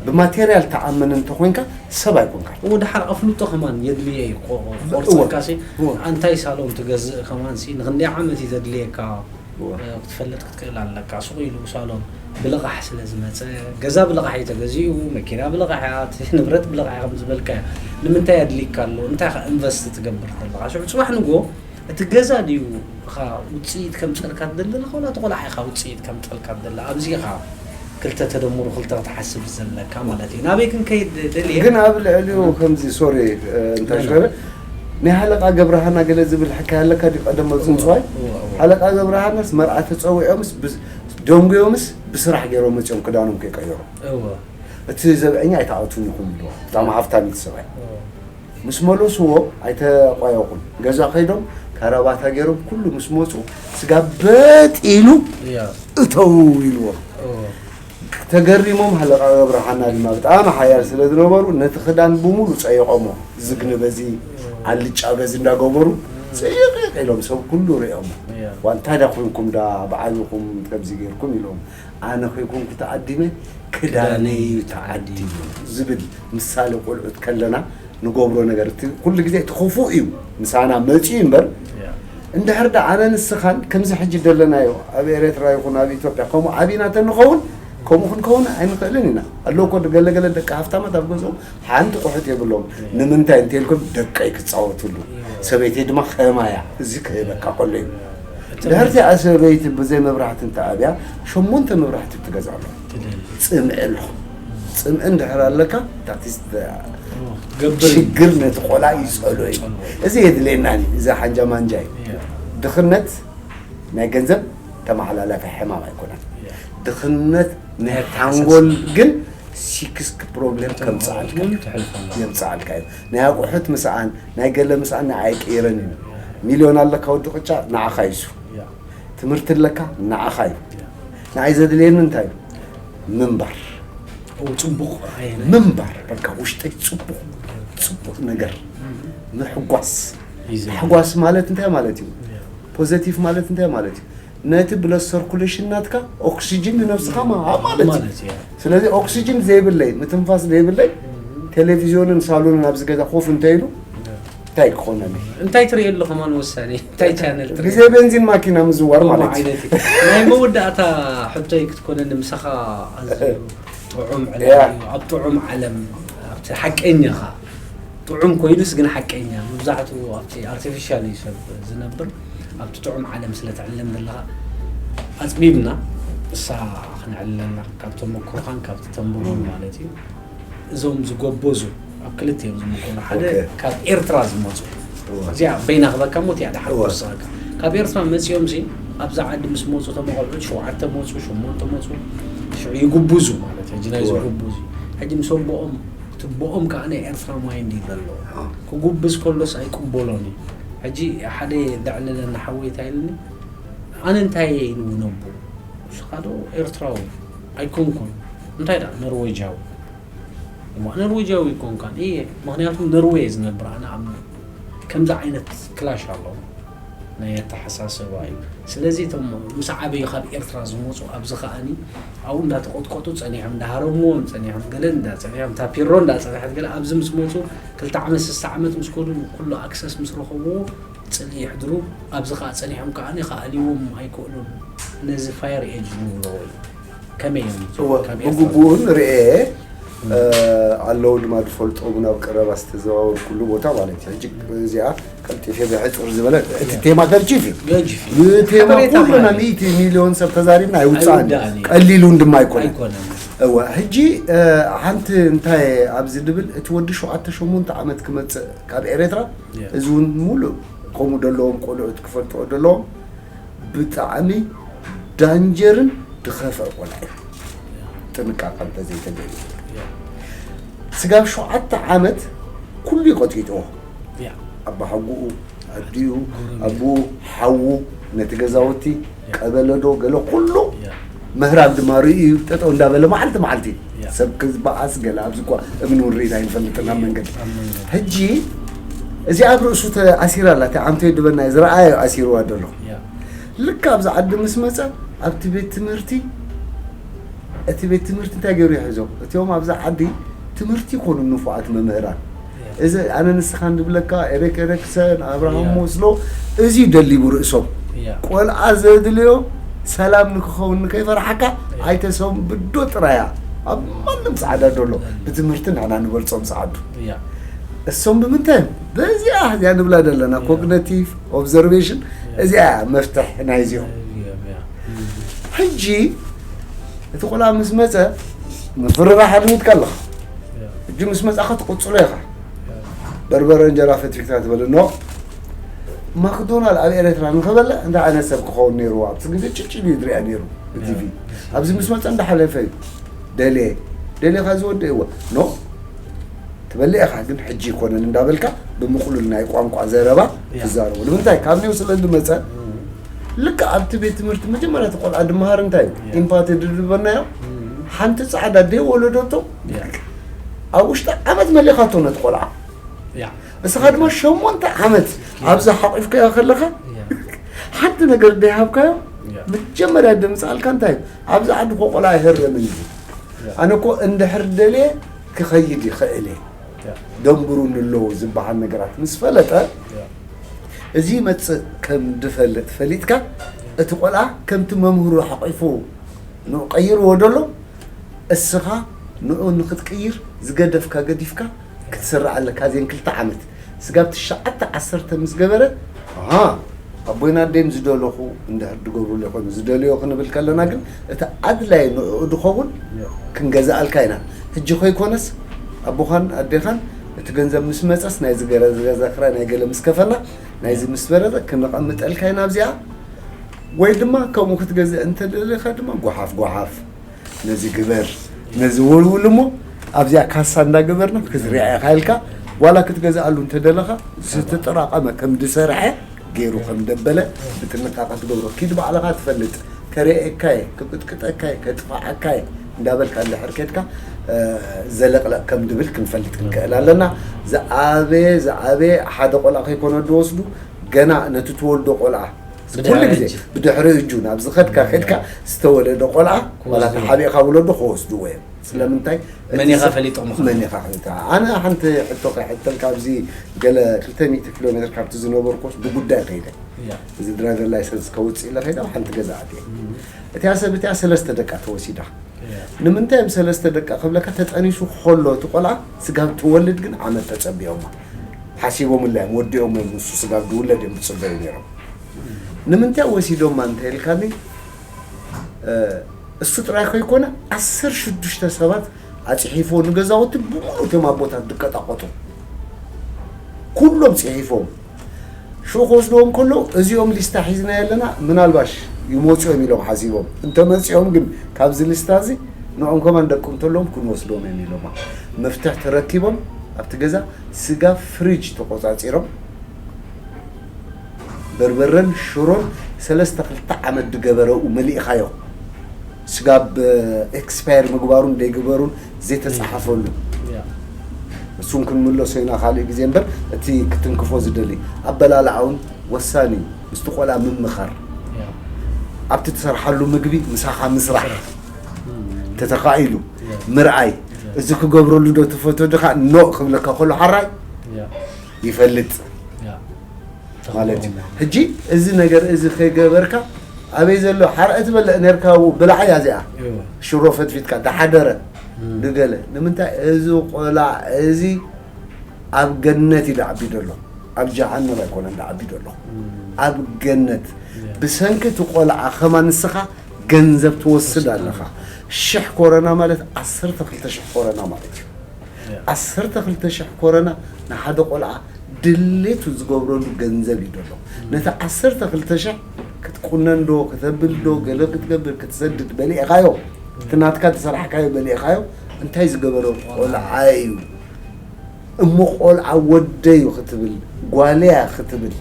ብማቴርያል ተኣመን እንተኾይንካ ሰብ ኣይኮንካን። እሞ ደሓር ኣፍልጦ ከማን የድልየ እዩ። ቆ-፣ ቆ-፣ እወ። ቆርጸልካሲ እወ። ኣንታይ ሳሎን ትገዝእ ከማንሲ ንኽንደይ ዓመት እዩ ዘድልየካ? እወ። እ፣ ክትፈልጥ ክትክእል ኣለካ። ሱቕ ኢሉ ሳሎን ብልቓሕ ስለ ዝመጸ፣ ገዛ ብልቓሕ እዩ ተገዚኡ፣ መኪና ብልቓሕ እያ፣ እቲ ንብረት ብልቓሕ እያ ከም ዝበልካዮ። ንምንታይ ኣድሊካ ኣሎ? እንታይ ኢኻ ኢንቨስት ትገብር ዘለኻ? ሽዑ ጽባሕ ንግሆ እቲ ገዛ ድዩ ኢኻ ውጽኢት ከምጸልካ ትደሊ ዘለኻ፣ ወላ እቲ ቆልዓ ኢኻ ውጽኢት ከምጸልካ ትደሊ? ኣብዚ ኢኻ ክልተ ተደምሩ ክልተ ክትሓስብ ዘለካ ማለት እዩ። ናበይ ክንከይድ ደልየ? ግን ኣብ ልዕሊኡ ከምዚ፣ ሶሪ፣ እ፣ እንታይ ኖ፣ ኖ። ሽረ፣ ናይ ሃለቃ ገብረሃና ገለ ዝብል ሕካይ ኣለካ ድዩ? ቀደም መብጽንጽዋይ? እወ፣ እወ። ሃለቃ ገብረሃናስ መርዓ ተጸዊዖምስ፣ ብ-፣ ደንጉዮምስ ብስራሕ ገይሮም መጺኦም ክዳኖም ከይቀየሩ። እወ። እቲ ዘብዐኛ ኣይትኣትዉን ኢኹም ኢልዎ። ብጣዕሚ ሃፍታም እዩ እቲ ሰብኣይ። እወ። ምስ መለስዎ ኣይተቋየቑን። ገዛ ከይዶም ካራባታ ገይሮም ኩሉ ምስ መጹ ስጋ በጥ ኢሉ እያ። እተው ኢልዎም። እወ። ተገሪሞም ሃለቃ ገብረሃና ድማ ብጣዕሚ ሓያል ስለ ዝነበሩ ነቲ ክዳን ብሙሉ ጸይቖሞ። ዝግኒ በዚ ኣልጫ በዚ እንዳገበሩ ጽይቕ ኢሎም ሰብ ኩሉ ሪኦሞ። እያ። ዋ እንታይ ዳ ኮንኩም ዳ ብዓቢኹም ከምዚ ገይርኩም ኢሎም። ኣነ ከይኮንኩ ተዓዲመ ክዳነይ እዩ ተዓዲሙ ዝብል ምሳሌ ቆልዑት ከለና ንገብሮ ነገር እቲ ኩሉ ግዜ እቲ ክፉእ እዩ ምሳና መጺኡ እምበር እያ። እንድሕር ዳ ኣነ ንስኻን ከምዚ ሕጂ ደለናዮ ኣብ ኤርትራ ይኹን ኣብ ኢትዮጵያ ከምኡ ዓቢና ተንኸውን ከምኡ ክንከውን ኣይንኽእልን ኢና። ኣለዉ እኮ ገለ ገለ ደቂ ሃፍታማት ኣብ ገዝኦም ሓንቲ ቁሕት የብሎም። ንምንታይ እንተልኩም ደቀይ ክጻወትሉ፣ ሰበይተይ ድማ ከማያ፣ እዚ ክህበካ ከሎ እዩ። ድሕርቲ ሰበይቲ ብዘይ መብራህቲ እንተኣብያ ሸሞንተ መብራህቲ ትገዝኣሉ። ጽምኢ ኣሎ። ጽምኢ እንድሕር ኣለካ ታክቲስት ገብር ሽግር ነቲ ቆልዓ ይጸሎ እዩ። እዚ የድልየና እዩ። እዚ ሓንጃ ማንጃ እዩ። ድኽነት ናይ ገንዘብ ተመሓላላፊ ሕማም ኣይኮነን። ድኽነት ናይ ሓንጎል ግን ሲክስ ፕሮብሌም ከምጽኣልካ እውን ትሕልፈና የምጽኣልካ እዩ። ናይ ኣቑሑት ምስኣን ናይ ገለ ምስኣን ንዓይ ቀይረን እዩ። ሚልዮን ኣለካ ወዲ ቅጫ ንዓኻ እዩ። ትምህርቲ ኣለካ ንዓኻ እዩ። ንዓይ ዘድልየኒ እንታይ እዩ? ምንባር ጽቡቕ ኣይነ ምንባር በቃ ውሽጠይ ጽቡቕ ጽቡቕ ነገር ምሕጓስ። ይዘ ምሕጓስ ማለት እንታይ ማለት እዩ? ፖዘቲቭ ማለት እንታይ ማለት እዩ? ነቲ ብለድ ሰርኩሌሽን ናትካ ኦክሲጅን ንነብስኻ ምሃብ ማለት እዩ። ማለት እዩ። ስለዚ ኦክሲጅን ዘይብለይ ምትንፋስ ዘይብለይ ቴሌቪዝዮንን ሳሎንን ኣብዚ ገዛ ኮፍ እንተይሉ እንታይ ክኾነኒ? እንታይ ትርእየሉ ከማን ወሳኒ እንታይ ቻነል ትርኢ ግዜ ቤንዚን ማኪና ምዝዋር ማለት እዩ። ዓይነት እዩ። ናይ መወዳእታ ሕቶይ ክትኮነኒ ምሳኻ ኣዝዩ ጥዑም ዕላል ያ። እዩ። ኣብ ጥዑም ዓለም ኣብቲ ሓቀኛኻ ጥዑም ኮይኑስ ግን ሓቀኛ መብዛሕትኡ ኣብቲ ኣርቲፊሻል እዩ ሰብ ዝነብር። ኣብቲ ጥዑም ዓለም ስለ ትዕለም ዘለኻ ኣፅቢብና እሳ ክነዕልለና ካብ ተመክሮኻን ካብ ተንብሮን ማለት እዩ። እዞም ዝጎበዙ ኣብ ክልተ እዮም ዝምቀሉ። ሓደ ኦኬ። ካብ ኤርትራ ዝመፁ እወ። እዚኣ በይና ክበካ ሞት እያ ደሓር እወ። ክወስኸካ። ካብ ኤርትራ መፂኦም ሲ ኣብዛ ዓዲ ምስ መፁ ተመቐልዑ ሸውዓተ መፁ ሸሞንተ መፁ ሽዑ ይጉብዙ ማለት ሕጂ ናይ እወ። ዝጉብዙ ሕጂ ምስ ኣቦኦም ትቦኦም ከዓ ናይ ኤርትራ ማይንድ እዩ ዘለዎ። ክጉብዝ ከሎስ ኣይቅበሎን እዩ። ሕጂ ሓደ ዘዕለለና ሓወይ እንታይ ኢሉኒ ኣነ እንታይ እየ ኢሉ ነቦ ንስኻ ዶ ኤርትራዊ ኣይኮንኩን እንታይ ደኣ ኖርዌጃዊ እሞ ኖርዌጃዊ ኣይኮንካን እየ ምክንያቱ ኖርዌይ እየ ዝነብር ኣነ ኣብ ከምዚ ዓይነት ክላሽ ኣሎ ናይ ኣተሓሳስባ እዩ ስለዚ እቶም ምስ ዓበዩ ካብ ኤርትራ ዝመፁ ኣብዚ ከኣኒ ኣብኡ እንዳተቆጥቆጡ ፀኒሖም እንዳሃረምዎም ፀኒሖም ገለ እንዳ ፀኒሖም ታፒሮ እንዳ ፀንሐት ገለ ኣብዚ ምስ መፁ ክልተ ዓመት ስስተ ዓመት ምስ ከዱ ኩሉ ኣክሰስ ምስ ረኸብዎ ፅልኢ የሕድሩ ኣብዚ ከዓ ፀኒሖም ከዓ ከኣልይዎም ኣይክእሉን ነዚ ፋየር ኤጅ ንብሎ ወይ ከመይ እዮም እወ ካብ ኤርትራ ብግቡእን ርእየ ኣለዉ ድማ ዝፈልጦ እውን ኣብ ቀረባ ዝተዘዋወርኩሉ ቦታ ማለት እዩ። ሕጂ እዚኣ ቀልጢፈ ብሕፅር ዝበለ እቲ ቴማ ገርጂፍ እዩ። ገርጂፍ እዩ። ብቴማ ሓበሬታ ኩልና ማለት እዩ። ሚእቲ ሚልዮን ሰብ ተዛሪብና ኣይውፃእን እዩ። ኣይውዳእን እዩ። ቀሊሉ እንድማ ኣይኮነ ኣይኮነን እወ ሕጂ ሓንቲ እንታይ ኣብዚ ድብል እቲ ወዲ ሸውዓተ ሸሞንተ ዓመት ክመፅእ ካብ ኤርትራ ያ። እዚ እውን ሙሉእ ከምኡ ዘለዎም ቆልዑት ክፈልጥዎ ዘለዎም ብጣዕሚ ዳንጀርን ዝኸፍአ ቆልዓ እዩ። ጥንቃቐ እንተዘይተገይሩ ስጋብ ሸውዓተ ዓመት ኩሉ ይቐጢጥዎ ያ ኣባሓጉኡ ኣዲኡ ኣቡኡ ሓዉ ነቲ ገዛውቲ ቀበለዶ ገለ ኩሉ ያ ምህራብ ድማ ርእዩ ጠጠው እንዳበለ መዓልቲ መዓልቲ ያ። ሰብ ክዝበኣስ ገለ ኣብዚ እኳ እምኒ እውን ርኢና ኣይንፈልጥን ኣብ መንገዲ ኣብ መንገዲ ሕጂ እዚ ኣብ ርእሱ ተኣሲራ ኣላ እቲ ዓምቶ ድበና ዝረኣዮ ኣሲርዋ ደሎ ያ ልክ ኣብዚ ዓዲ ምስ መፀ ኣብቲ ቤት ትምህርቲ እቲ ቤት ትምህርቲ እንታይ ገይሩ ይሕዞ እቲኦም ኣብዛ ዓዲ ትምህርቲ ይኮኑ ንፉዓት መምህራን እዚ ኣነ ንስኻ እንድብለካ ኤሪክ ኤሪክሰን ኣብርሃም ያ። ሞስሎ እዚ ደሊቡ ርእሶም ያ ቆልዓ ዘድልዮ ሰላም ንክኸውን ንከይፈርሓካ ኣይተሰንብዶ ጥራያ ኣብ ማንም ፃዕዳ ደሎ ብትምህርቲ ንሕና ንበልፆም ፀዓዱ ያ እሶም ብምንታይ በዚኣ እዚኣ ንብላ ዘለና ኮግነቲቭ ኦብዘርቬሽን እዚኣ መፍትሕ ናይዚኦም ያ ያ ሕጂ እቲ ቆልዓ ምስ መፀ ምፍርራሕ ኣልሚድካ ኣለኻ ያ ሕጂ ምስ መፃኻ ትቕፅሎ ኢኻ በርበረ እንጀራ ፈትፊትካ ትበል ኖ ማክዶናል ኣብ ኤርትራ ንኸበልዕ እንታይ ዓይነት ሰብ ክኸውን ነይርዎ ኣብቲ ግዜ ጭጭ ድዩ ዝሪኣ ነይሩ ብቲቪ ኣብዚ ምስ መፀ እንዳሓለፈ እዩ ደልየ ደልየካ ዝወደ እዎ ኖ ትበልዕ ኢኻ ግን ሕጂ ይኮነን እንዳበልካ ብምቕሉል ናይ ቋንቋ ዘረባ ያ። ትዛረቡ ንምንታይ ካብ ኒው ስለ ዝመፀ ልክዕ ኣብቲ ቤት ትምህርቲ መጀመርያ እቲ ቆልዓ ድመሃር እንታይ እዩ ያ። ኢምፓቲ ድድበናዮ ሓንቲ ፃዕዳ ደይ ወለደቶ ያ ኣብ ውሽጢ ዓመት መሊኻቶ ነቲ ቆልዓ ያ እስኻ ድማ ሸሞንተ ዓመት ኣብዚ ሓቂፍካዮ ከለኻ ያ ሓንቲ ነገር ደይሃብካዮ ያ መጀመርያ ደምፃልካ እንታይ እዩ ኣብዚ ዓዲ ኮ ቆልዓ ኣይህረምን እዩ ያ ኣነ እኮ እንድሕር ደልየ ክኸይድ ይኽእል እየ ያ ደንብሩኒ ኣለዉ ዝበሃል ነገራት ምስ ፈለጠ ያ እዚ ይመፅእ ከም ድፈልጥ ፈሊጥካ እቲ ቆልዓ ከምቲ መምህሩ ሓቂፉ ንኡ ቀይርዎ ደሎ እስኻ ንዑ ንኽትቅይር ዝገደፍካ ገዲፍካ ክትስራዕ ኣለካ። እዚን ክልተ ዓመት ስጋብ ትሽዓተ ዓሰርተ ምስ ገበረ፣ ኣሃ፣ ኣቦይን ኣደይም ዝደለኹ እንድሕር ድገብሩሉ ይኾኑ፣ ዝደልዮ ክንብል ከለና ግን እቲ ኣድላይ ንዕኡ ድኸውን ክንገዝኣልካ ኢና። ሕጂ ከይኮነስ ኣቦኻን ኣዴኻን እቲ ገንዘብ ምስ መጸስ ናይዚ ገረ-፣ ገዛ ክራይ ናይ ገለ ምስ ከፈና ናይዚ ምስ በረደ ክነቐምጠልካ ኢና ኣብዚኣ። ወይ ድማ ከምኡ ክትገዝእ እንተደሊኻ ድማ ጓሓፍ ጓሓፍ ነዚ ግበር፣ ነዚ ወልውል እሞ ኣብዚኣ ካሳ እንዳገበርና ክትሪኣ ኢኻ ኢልካ ዋላ ክትገዝኣሉ እንተደለኻ ዝተጠራቐመ ከም ድሰርሐ ገይሩ ከም ደበለ ብጥንቃቐ ትገብሮ። ኪድ ባዕልኻ ትፈልጥ፣ ከርእየካየ፣ ክቅጥቅጠካየ፣ ከጥፍዓካየ እንዳበልካ እንድሕር ኬድካ፣ እ፣ ዘለቕለቕ ከም ድብል ክንፈልጥ ክንክእል ኣለና። ዝኣበየ፣ ዝኣበየ ሓደ ቆልዓ ከይኮነ ድወስዱ፣ ገና ነቲ ትወልዶ ቆልዓ ብድሕሪ ኩሉ ግዜ ሕጂ። ብድሕሪ እጁ ናብ ዝኸድካ ኸድካ ዝተወለደ ቆልዓ ዋላ ክወስድዎ። ተሓቢእካ ውለዶ ክወስድዎ እዮም። ስለምንታይ? መን ኢኻ እቲ ፈሊጦም ኢኻ? መን ኢኻ ፈሊጦም? ኣነ ሓንቲ ሕቶ ከይሕተልካ ኣብዚ ገለ ክልተ ሚእቲ ኪሎ ሜትር ካብቲ ዝነበርኩስ ብጉዳይ ከይደ። ያ። እዚ ድራይቨር ላይሰንስ ከውፅእ ኢለ ከይደ ኣብ ሓንቲ ገዛ ኣትየ። እም። እቲኣ ሰብ እቲኣ ሰለስተ ደቃ ተወሲዳ። ያ። ንምንታይ እዮም ሰለስተ ደቃ ክብለካ ተጠኒሱ ከሎ እቲ ቆልዓ ስጋብ ትወልድ ግን ዓመት ተፀቢኦማ። ሓሲቦምላ እዮም ወዲኦም እዮም ንሱ ስጋብ ዝውለድ እዮም ዝፅበዩ ነይሮም። ንምንታይ ወሲዶማ እንተ ኢልካኒ፣ እ፣ እሱ ጥራይ ከይኮነ ዓሰርተ ሽዱሽተ ሰባት ኣፅሒፎ ንገዛውቲ ብምሉእ እቶም ኣቦታት ድቀጣቐጡ። ኩሎም ፅሒፎም። ሽዑ ክወስድዎም ከለዉ እዚኦም ሊስታ ሒዝና የለና ምናልባሽ ይመፁ እዮም ኢሎም ሓሲቦም። እንተመፂኦም ግን ካብዚ ሊስታ እዚ ንዖም ከማን ደቂ እንተለዎም ክንወስዶም እዮም ኢሎማ። መፍትሕ ተረኪቦም ኣብቲ ገዛ ስጋ ፍሪጅ ተቆፃፂሮም በርበረን ሽሮን ሰለስተ ክልተ ዓመት ድገበረኡ መሊእኻዮ። ስጋብ ኤክስፓየር ምግባሩን ደይግበሩን ዘይተጻሓፈሉ። ያ። እሱን ክንምለሶ ኢና ካልእ ግዜ እምበር እቲ ክትንክፎ ዝደሊ ኣበላልዓውን ወሳኒ እዩ። ምስቲ ቆልዓ ምምኻር። ያ። ኣብቲ ትሰርሓሉ ምግቢ ምሳኻ ምስራሕ። ስራሕ። እም። ተተኻኢሉ ያ። ምርኣይ። ያ። እዚ ክገብረሉ ዶ ትፈቶ ድኻ? ኖእ ክብለካ ከሎ ሓራይ ያ። ይፈልጥ። ያ። ማለት እዩ። ሕጂ እዚ ነገር እዚ ከይገበርካ ኣበይ ዘሎ ሓርእ ትበልዕ ነርካ ብላዓያ እዚኣ እዎ። ሽሮ ፈትፊትካ ዳሓደረ እም። ድገለ ንምንታይ እዚ ቆልዓ እዚ ኣብ ገነት እዩ ዳዓቢ ደሎ ኣብ ጀሃነም ኣይኮነን ዳዓቢ ደሎ እም። ኣብ ገነት እያ። ብሰንኪ እቲ ቆልዓ ከማ ንስኻ ገንዘብ ትወስድ ኣለኻ ሽሕ ኮረና ማለት ዓሰርተ ክልተ ሽሕ ኮረና ማለት እዩ ያ። ዓሰርተ ክልተ ሽሕ ኮረና ንሓደ ቆልዓ ድሌቱ ዝገብረሉ ገንዘብ እዩ ዘሎ። ነቲ ዓሰርተ ክልተ ሽሕ ክትቁነን ዶ፣ ክተብል ዶ፣ ገለ ክትገብር፣ ክትሰድድ በሊዕኻዮ፣ እቲ ናትካ ዝሰራሕካዮ በሊዕኻዮ፣ እንታይ ዝገበረ ቆልዓ እዩ? እሞ ቆልዓ ወደዩ ክትብል፣ ጓለያ ክትብል፣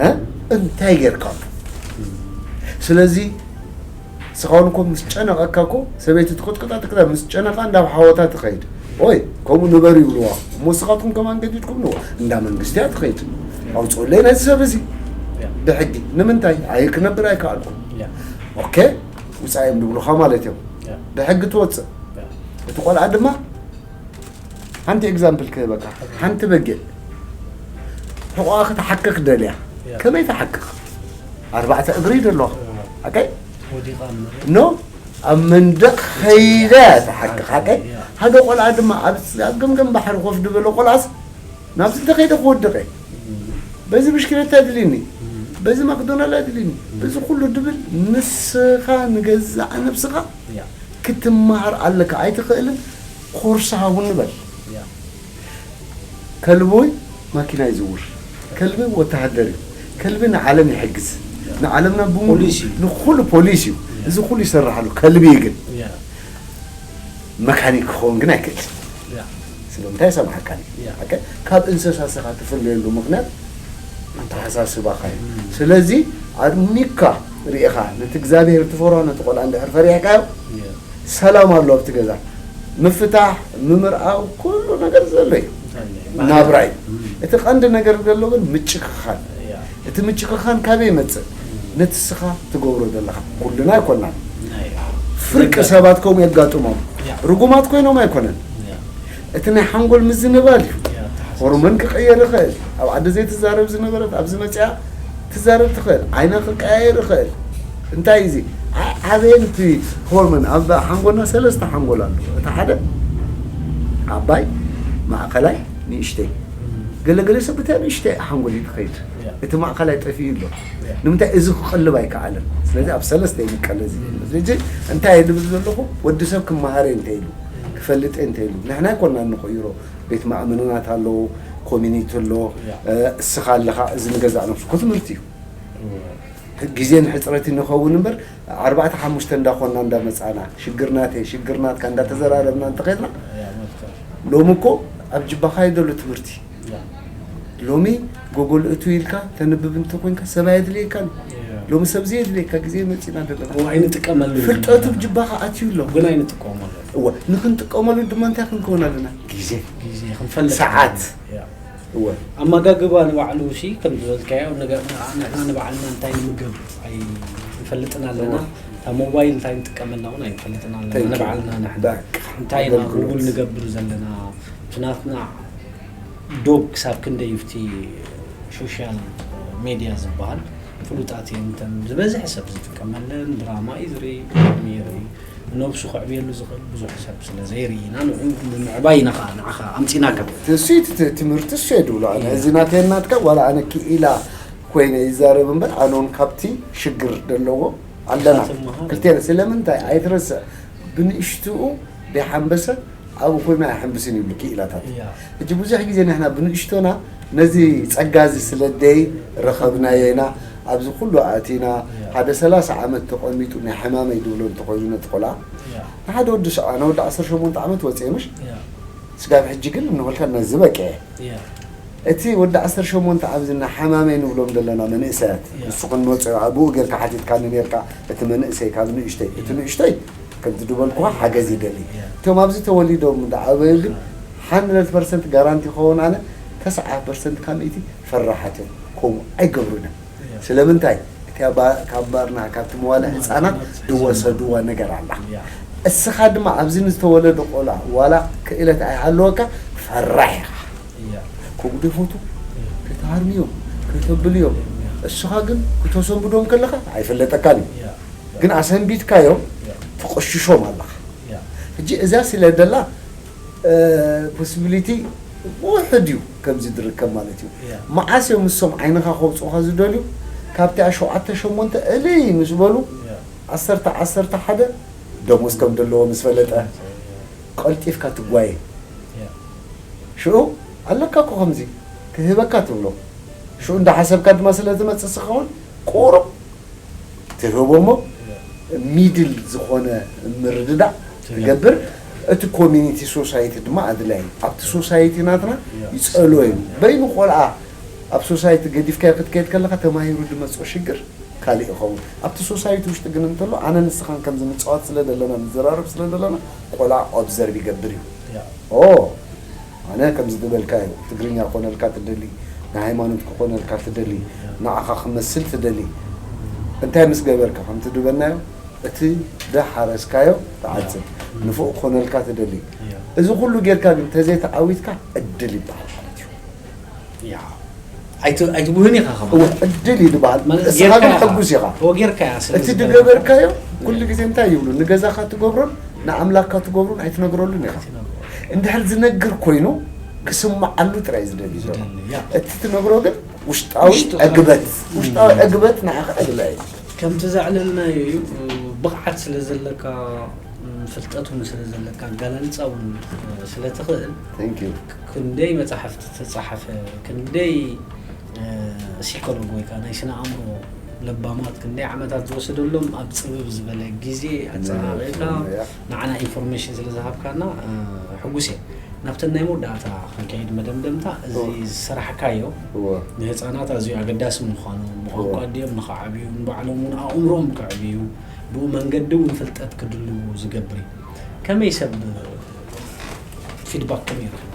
እ? እንታይ ጌርካ? ስለዚ ንስኻ እውን እኮ ምስ ጨነቐካ እኮ ሰበይቲ ትቕጥቅጣ ትቅጣ፣ ምስ ጨነቓ እንዳብ ሓወታ ትኸይድ። ኦይ፣ ከምኡ ንበሩ ይብልዋ። እሞ ንስኻትኩም ከማን ገዲድኩም ንዋ፣ እንዳ መንግስቲ እያ ትኸይድ። ኣውፅኡለይ ነዚ ሰብ እዚ ያ። ብሕጊ። ንምንታይ? ኣይ ክነብር ኣይከኣልኩ። ያ። ኦኬ፣ ውፃእ እዮም ዝብሉኻ ማለት እዮም። ያ። ብሕጊ ትወፅእ። ያ። እቲ ቆልዓ ድማ ሓንቲ ኤግዛምፕል ክህበካ። ሓንቲ በጊዕ ሕቖኣ ክትሓክኽ ደልያ። ያ። ከመይ ትሓክኽ? ኣርባዕተ እግሪ ደለዋ። ያ። ኣቀይ? ወዲቓ ኣብ መሬት። ኖ፣ ኣብ መንደቕ ኸይዳ እያ ትሓክኽ። ኣቀይ? ያ። ሓደ ቆልዓ ድማ ኣብ፣ ኣብ ገምገም ባሕሪ ኮፍ ዝበለ ቆልዓስ ናብዚ እንተኸይደ ክወድቕ እየ። እም። በዚ ብሽክለታ ድልኒ፣ እም። በዚ ማክዶናል ድልኒ፣ እም። በዚ ኩሉ ድብል ንስኻ ንገዛእ ነብስኻ ያ። ክትመሃር ኣለካ። ኣይትኽእልን፣ ኮርስ ሃቡኒ በል። ያ። ከልቢ ማኪና ይዝውር፣ ከልቢ ወተሃደር እዩ፣ ከልቢ ንዓለም ይሕግዝ፣ ንዓለምና ብምሉእ ፖሊስ እዩ። ንኹሉ ፖሊስ እዩ። ያ። እዚ ኩሉ ይሰርሓሉ። ከልቢ ግን ያ። መካኒክ ክኸውን ግን ኣይክእልን። ያ። ስለምንታይ? ሰምሓካን እዩ። ያ። ሓቀ? ካብ እንስሳ ስኻ ትፍለየሉ ምኽንያት ኣተሓሳስባኻ እዩ። እም። ስለዚ ኣድሚካ ርኢኻ ነቲ እግዚኣብሔር ትፈርሆ ነቲ ቆልዓ እንድሕር ፈሪሕካዮ ያ። ሰላም ኣሎ ኣብቲ ገዛ። ምፍታሕ፣ ምምርኣው፣ ኩሉ ነገር ዘሎ እዩ። ዘሎ እዩ። ናብራ እዩ። እም። እቲ ቀንዲ ነገር ዘሎ ግን ምጭክኻን። ያ። እቲ ምጭክኻን ካበይ ይመጽእ? እም። ነቲ ስኻ ትገብሮ ዘለኻ። ኩልና ኣይኮናን። ናይ። ፍርቂ ያ። ሰባት ከምኡ የጋጥሞም። ያ። ርጉማት ኮይኖም ኣይኮነን። ያ። እቲ ናይ ሓንጎል ምዝንባል እዩ። ያ፣ ተሓሳስባ። ሆርሞን ክቕየር ይኽእል። ኣብ ዓዲ ዘይትዛረብ ዝነበረት ኣብዚ መጽያ ትዛረብ ትኽእል። ዓይና ክቀያየር ይኽእል። እንታይ እዩ እዚ? ዓ-፣ ኣበየን እቲ ሆርሞን ኣብ ሓንጎልና ሰለስተ ሓንጎል ኣሎ። እቲ ሓደ ዓባይ፣ ማእኸላይ፣ ንእሽተይ። ገለገለ ሰብ እታ ንእሽተይ ሓንጎል እዩ ትኸይድ። እቲ ማእኸላይ ጠፊኡ ኣሎ። ንምንታይ እዚ ክቐልብ ኣይከኣለን? ስለዚ ኣብ ሰለስተ ይምቀል እዚ። ስለዚ እንታይ እየ ዝብል ዘለኹ? ወዲ ሰብ ክመሃረ እንተ ኢሉ፣ ክፈልጥ እንተ ኢሉ፣ ንሕና ኣይኮንና እንቕይሮ። ቤት ማእምንናት ኣለዎ፣ ኮሚኒቲ ኣሎ፣ እስኻ ኣለኻ፣ እዚ ንገዛእ ነብሱ እኮ ትምህርቲ እዩ። ግዜን ሕፅረት ንኸውን እምበር ኣርባዕተ ሓሙሽተ እንዳኾንና እንዳመፃና ሽግር ናተይ ሽግር ናትካ እንዳተዘራረብና እንተኸድና ሎሚ እኮ ኣብ ጅባኻ እዩ ዘሎ ትምህርቲ። ሎሚ ጎጎል እቱ ኢልካ ተንብብ እንተኮንካ ሰብ ኣየድልየካን። ሎሚ ሰብ ዘየድልየካ ግዜ መፂና ዘለና። እዎ፣ ኣይንጥቀመሉ። ፍልጠቱ ኣብ ጅባኻ ኣትዩ ኣሎ። ግን ኣይንጥቀመሉ። እወ፣ ንክንጥቀመሉ ድማ እንታይ ክንከውን ኣለና? ግዜ፣ ግዜ ክንፈልጥ ሰዓት። እወ። ኣመጋግባ ንባዕሉ ሲ ከም ዝበልካዮ ንገ- ንሕና ንባዕልና እንታይ ንምገብ ኣይንፈልጥን ኣለና። እታ ሞባይል እንታይ ንጥቀመላ እውን ኣይንፈልጥን ኣለና። Thank you። ንባዕልና ንሕና በቃ፣ እንታይ ኢና ኣገልግሎት። ጉግል ንገብር ዘለና እቲ ናትና ዶብ ክሳብ ክንደይ ኣብቲ ሶሻል ሜድያ ዝበሃል ፍሉጣት እየን እተን ዝበዝሕ ሰብ ዝጥቀመለን። ድራማ እዩ ዝርኢ፣ ፊልም ይርኢ፣ ነብሱ ከዕብየሉ ዝኽእል ብዙሕ ሰብ ስለ ዘይርኢ ኢና ንዕኡ ንምዕባይ ኢና ከዓ ንዓኻ ኣምፂናካ። እሱ እቲ ት- ትምህርቲ እሱ እየ ድብሎ ኣነ። እዚ ናተይ ናትካ ዋላ ኣነ ክኢላ ኮይነ ይዛረብ እምበር ኣነ እውን ካብቲ ሽግር ዘለዎ ኣለና ክልቴና። ስለምንታይ ኣይትረስዕ፣ ብንእሽትኡ ደይሓንበሰ ኣብኡ ኮይና ኣይሕንብስን ይብሉ ክኢላታት። ሕጂ ብዙሕ ግዜ ንሕና ብንእሽቶና ነዚ ጸጋ እዚ ስለ ደይ ረኸብናዮ ኢና ኣብዚ ኩሉ ኣእቲና። ሓደ ሰላሳ ዓመት ተቐሚጡ ናይ ሕማመይ ድብሎ እንተኾይኑ ነቲ ቆልዓ ንሓደ ወዲ ሰብዓ ንወዲ ዓሰርተ ሸሞንተ ዓመት ወፅኤ ምሽ ስጋብ ሕጂ ግን እንበልካ ነዚ በቅዐ። እቲ ወዲ ዓሰርተ ሸሞንተ ዓመት ዝና ሓማመይ ንብሎም ዘለና መንእሰያት ንሱ ክንመፅኦ ኣብኡ ጌርካ ሓቲትካኒ ኔርካ እቲ መንእሰይ ካብ ንእሽተይ እቲ ንእሽተይ ከምቲ ዝበልኩኻ ሓገዝ ይደሊ። እቶም ኣብዚ ተወሊዶም ዝዓበዩ ግን ሓንድረድ ፐርሰንት ጋራንቲ ይኸውን ኣነ ተስዓ ፐርሰንት ካብ ሚእቲ ፈራሓት እዮም። ከምኡ ኣይገብሩን እዮም። ስለምንታይ እቲ ካብ ባርና ካብቲ መዋለ ህፃናት ዝወሰድዎ ነገር ኣላ። እስኻ ድማ ኣብዚ ንዝተወለደ ቆልዓ ዋላ ክእለት ኣይሃለወካ ፈራሕ ኢኻ። ከጉደፎቱ ከይተሃርምዮም ከይተብልዮም እስኻ ግን ክተሰንብዶም ከለኻ ኣይፈለጠካን እዩ። ግን ኣሰንቢትካዮም ትቆሽሾም ኣለኻ። ሕጂ እዛ ስለ ደላ ፖሲቢሊቲ ውሕድ እዩ ከምዚ ዝርከብ ማለት እዩ። መዓስ እዮም ንሶም ዓይንኻ ከውፅኡኻ ዝደልዩ? ካብቲ ሸውዓተ ሸሞንተ እልይ ምስ በሉ ዓሰርተ ዓሰርተ ሓደ ደሞዝ ከም ዘለዎ ምስ ፈለጠ ቀልጢፍካ ትጓየ። ሽዑ ኣለካ እኮ ከምዚ ክህበካ ትብሎ። ሽዑ እንዳሓሰብካ ድማ ስለ ዝመፅእ ስኸውን ቁሩብ ትህቦ እሞ ሚድል ዝኾነ ምርድዳእ ትገብር። እቲ ኮሚኒቲ ሶሳይቲ ድማ ኣድላይ ኣብቲ ሶሳይቲ ናትና ይፀሎ እዩ። በይኑ ቆልዓ ኣብ ሶሳይቲ ገዲፍካዮ ክትከይድ ከለካ ተማሂሩ ዝመፅኦ ሽግር ካልእ ይኸውን። ኣብቲ ሶሳይቲ ውሽጢ ግን እንተሎ ኣነ ንስኻን ከምዚ ንፃወት ስለ ዘለና ንዘራረብ ስለ ዘለና ቆልዓ ኦብዘርቭ ይገብር እዩ። ኦ ኣነ ከምዚ ዝበልካዮ ትግርኛ ክኾነልካ ትደሊ፣ ንሃይማኖት ክኾነልካ ትደሊ፣ ንዓኻ ክመስል ትደሊ። እንታይ ምስ ገበርካ ከምቲ ዝበልናዮ እቲ ዝሓረስካዮ ትዓጽድ፣ ንፉዕ ክኾነልካ ትደሊ። እዚ ኩሉ ጌርካ ግን ተዘይተዓዊትካ ዕድል ይበሃል ማለት እዩ። ኣይትብህን ኢኻ ከማ እወ ዕድል እዩ ዝበሃል። እስኻ ግን ሕጉስ ኢኻ። ጌርካያ እቲ ዝገበርካዮ ኩሉ ግዜ እንታይ ይብሉ ንገዛኻ ትገብሮን ንኣምላክካ ትገብሮን ኣይትነግረሉን ኢኻ። እንድሕር ዝነግር ኮይኑ ክስምዓሉ ጥራይ ዝደሊ ዘሎ። እቲ ትነግሮ ግን ውሽጣዊ ዕግበት ውሽጣዊ ዕግበት ንዓኻ ኣድላይ እዩ። ከምቲ ዘዕለልናዮ እዩ። ብቕዓት ስለ ዘለካ፣ ፍልጠት እውን ስለ ዘለካ፣ ኣገላልፃ እውን ስለ ትኽእል፣ ክንደይ መፃሕፍቲ ተፃሓፈ፣ ክንደይ ሲኮሎግ ወይ ከዓ ናይ ስነ ኣእምሮ ለባማት ክንደይ ዓመታት ዝወሰደሎም ኣብ ፅብብ ዝበለ ግዜ ኣፀናቒቕካ ንዓና ኢንፎርሜሽን ስለ ዝሃብካና ሕጉስ እየ። ናብተን ናይ መወዳእታ ክንከይድ መደምደምታ፣ እዚ ዝሰራሕካዮ ንህፃናት ኣዝዩ ኣገዳሲ ምዃኑ፣ ብቋንቋ ኣዲኦም ንኸዓብዩ፣ ንባዕሎም እውን ኣእምሮኦም ከዕብዩ፣ ብኡ መንገዲ እውን ፍልጠት ክድልቡ ዝገብር እዩ። ከመይ ሰብ ፊድባክ ከመይ ይረኽበካ?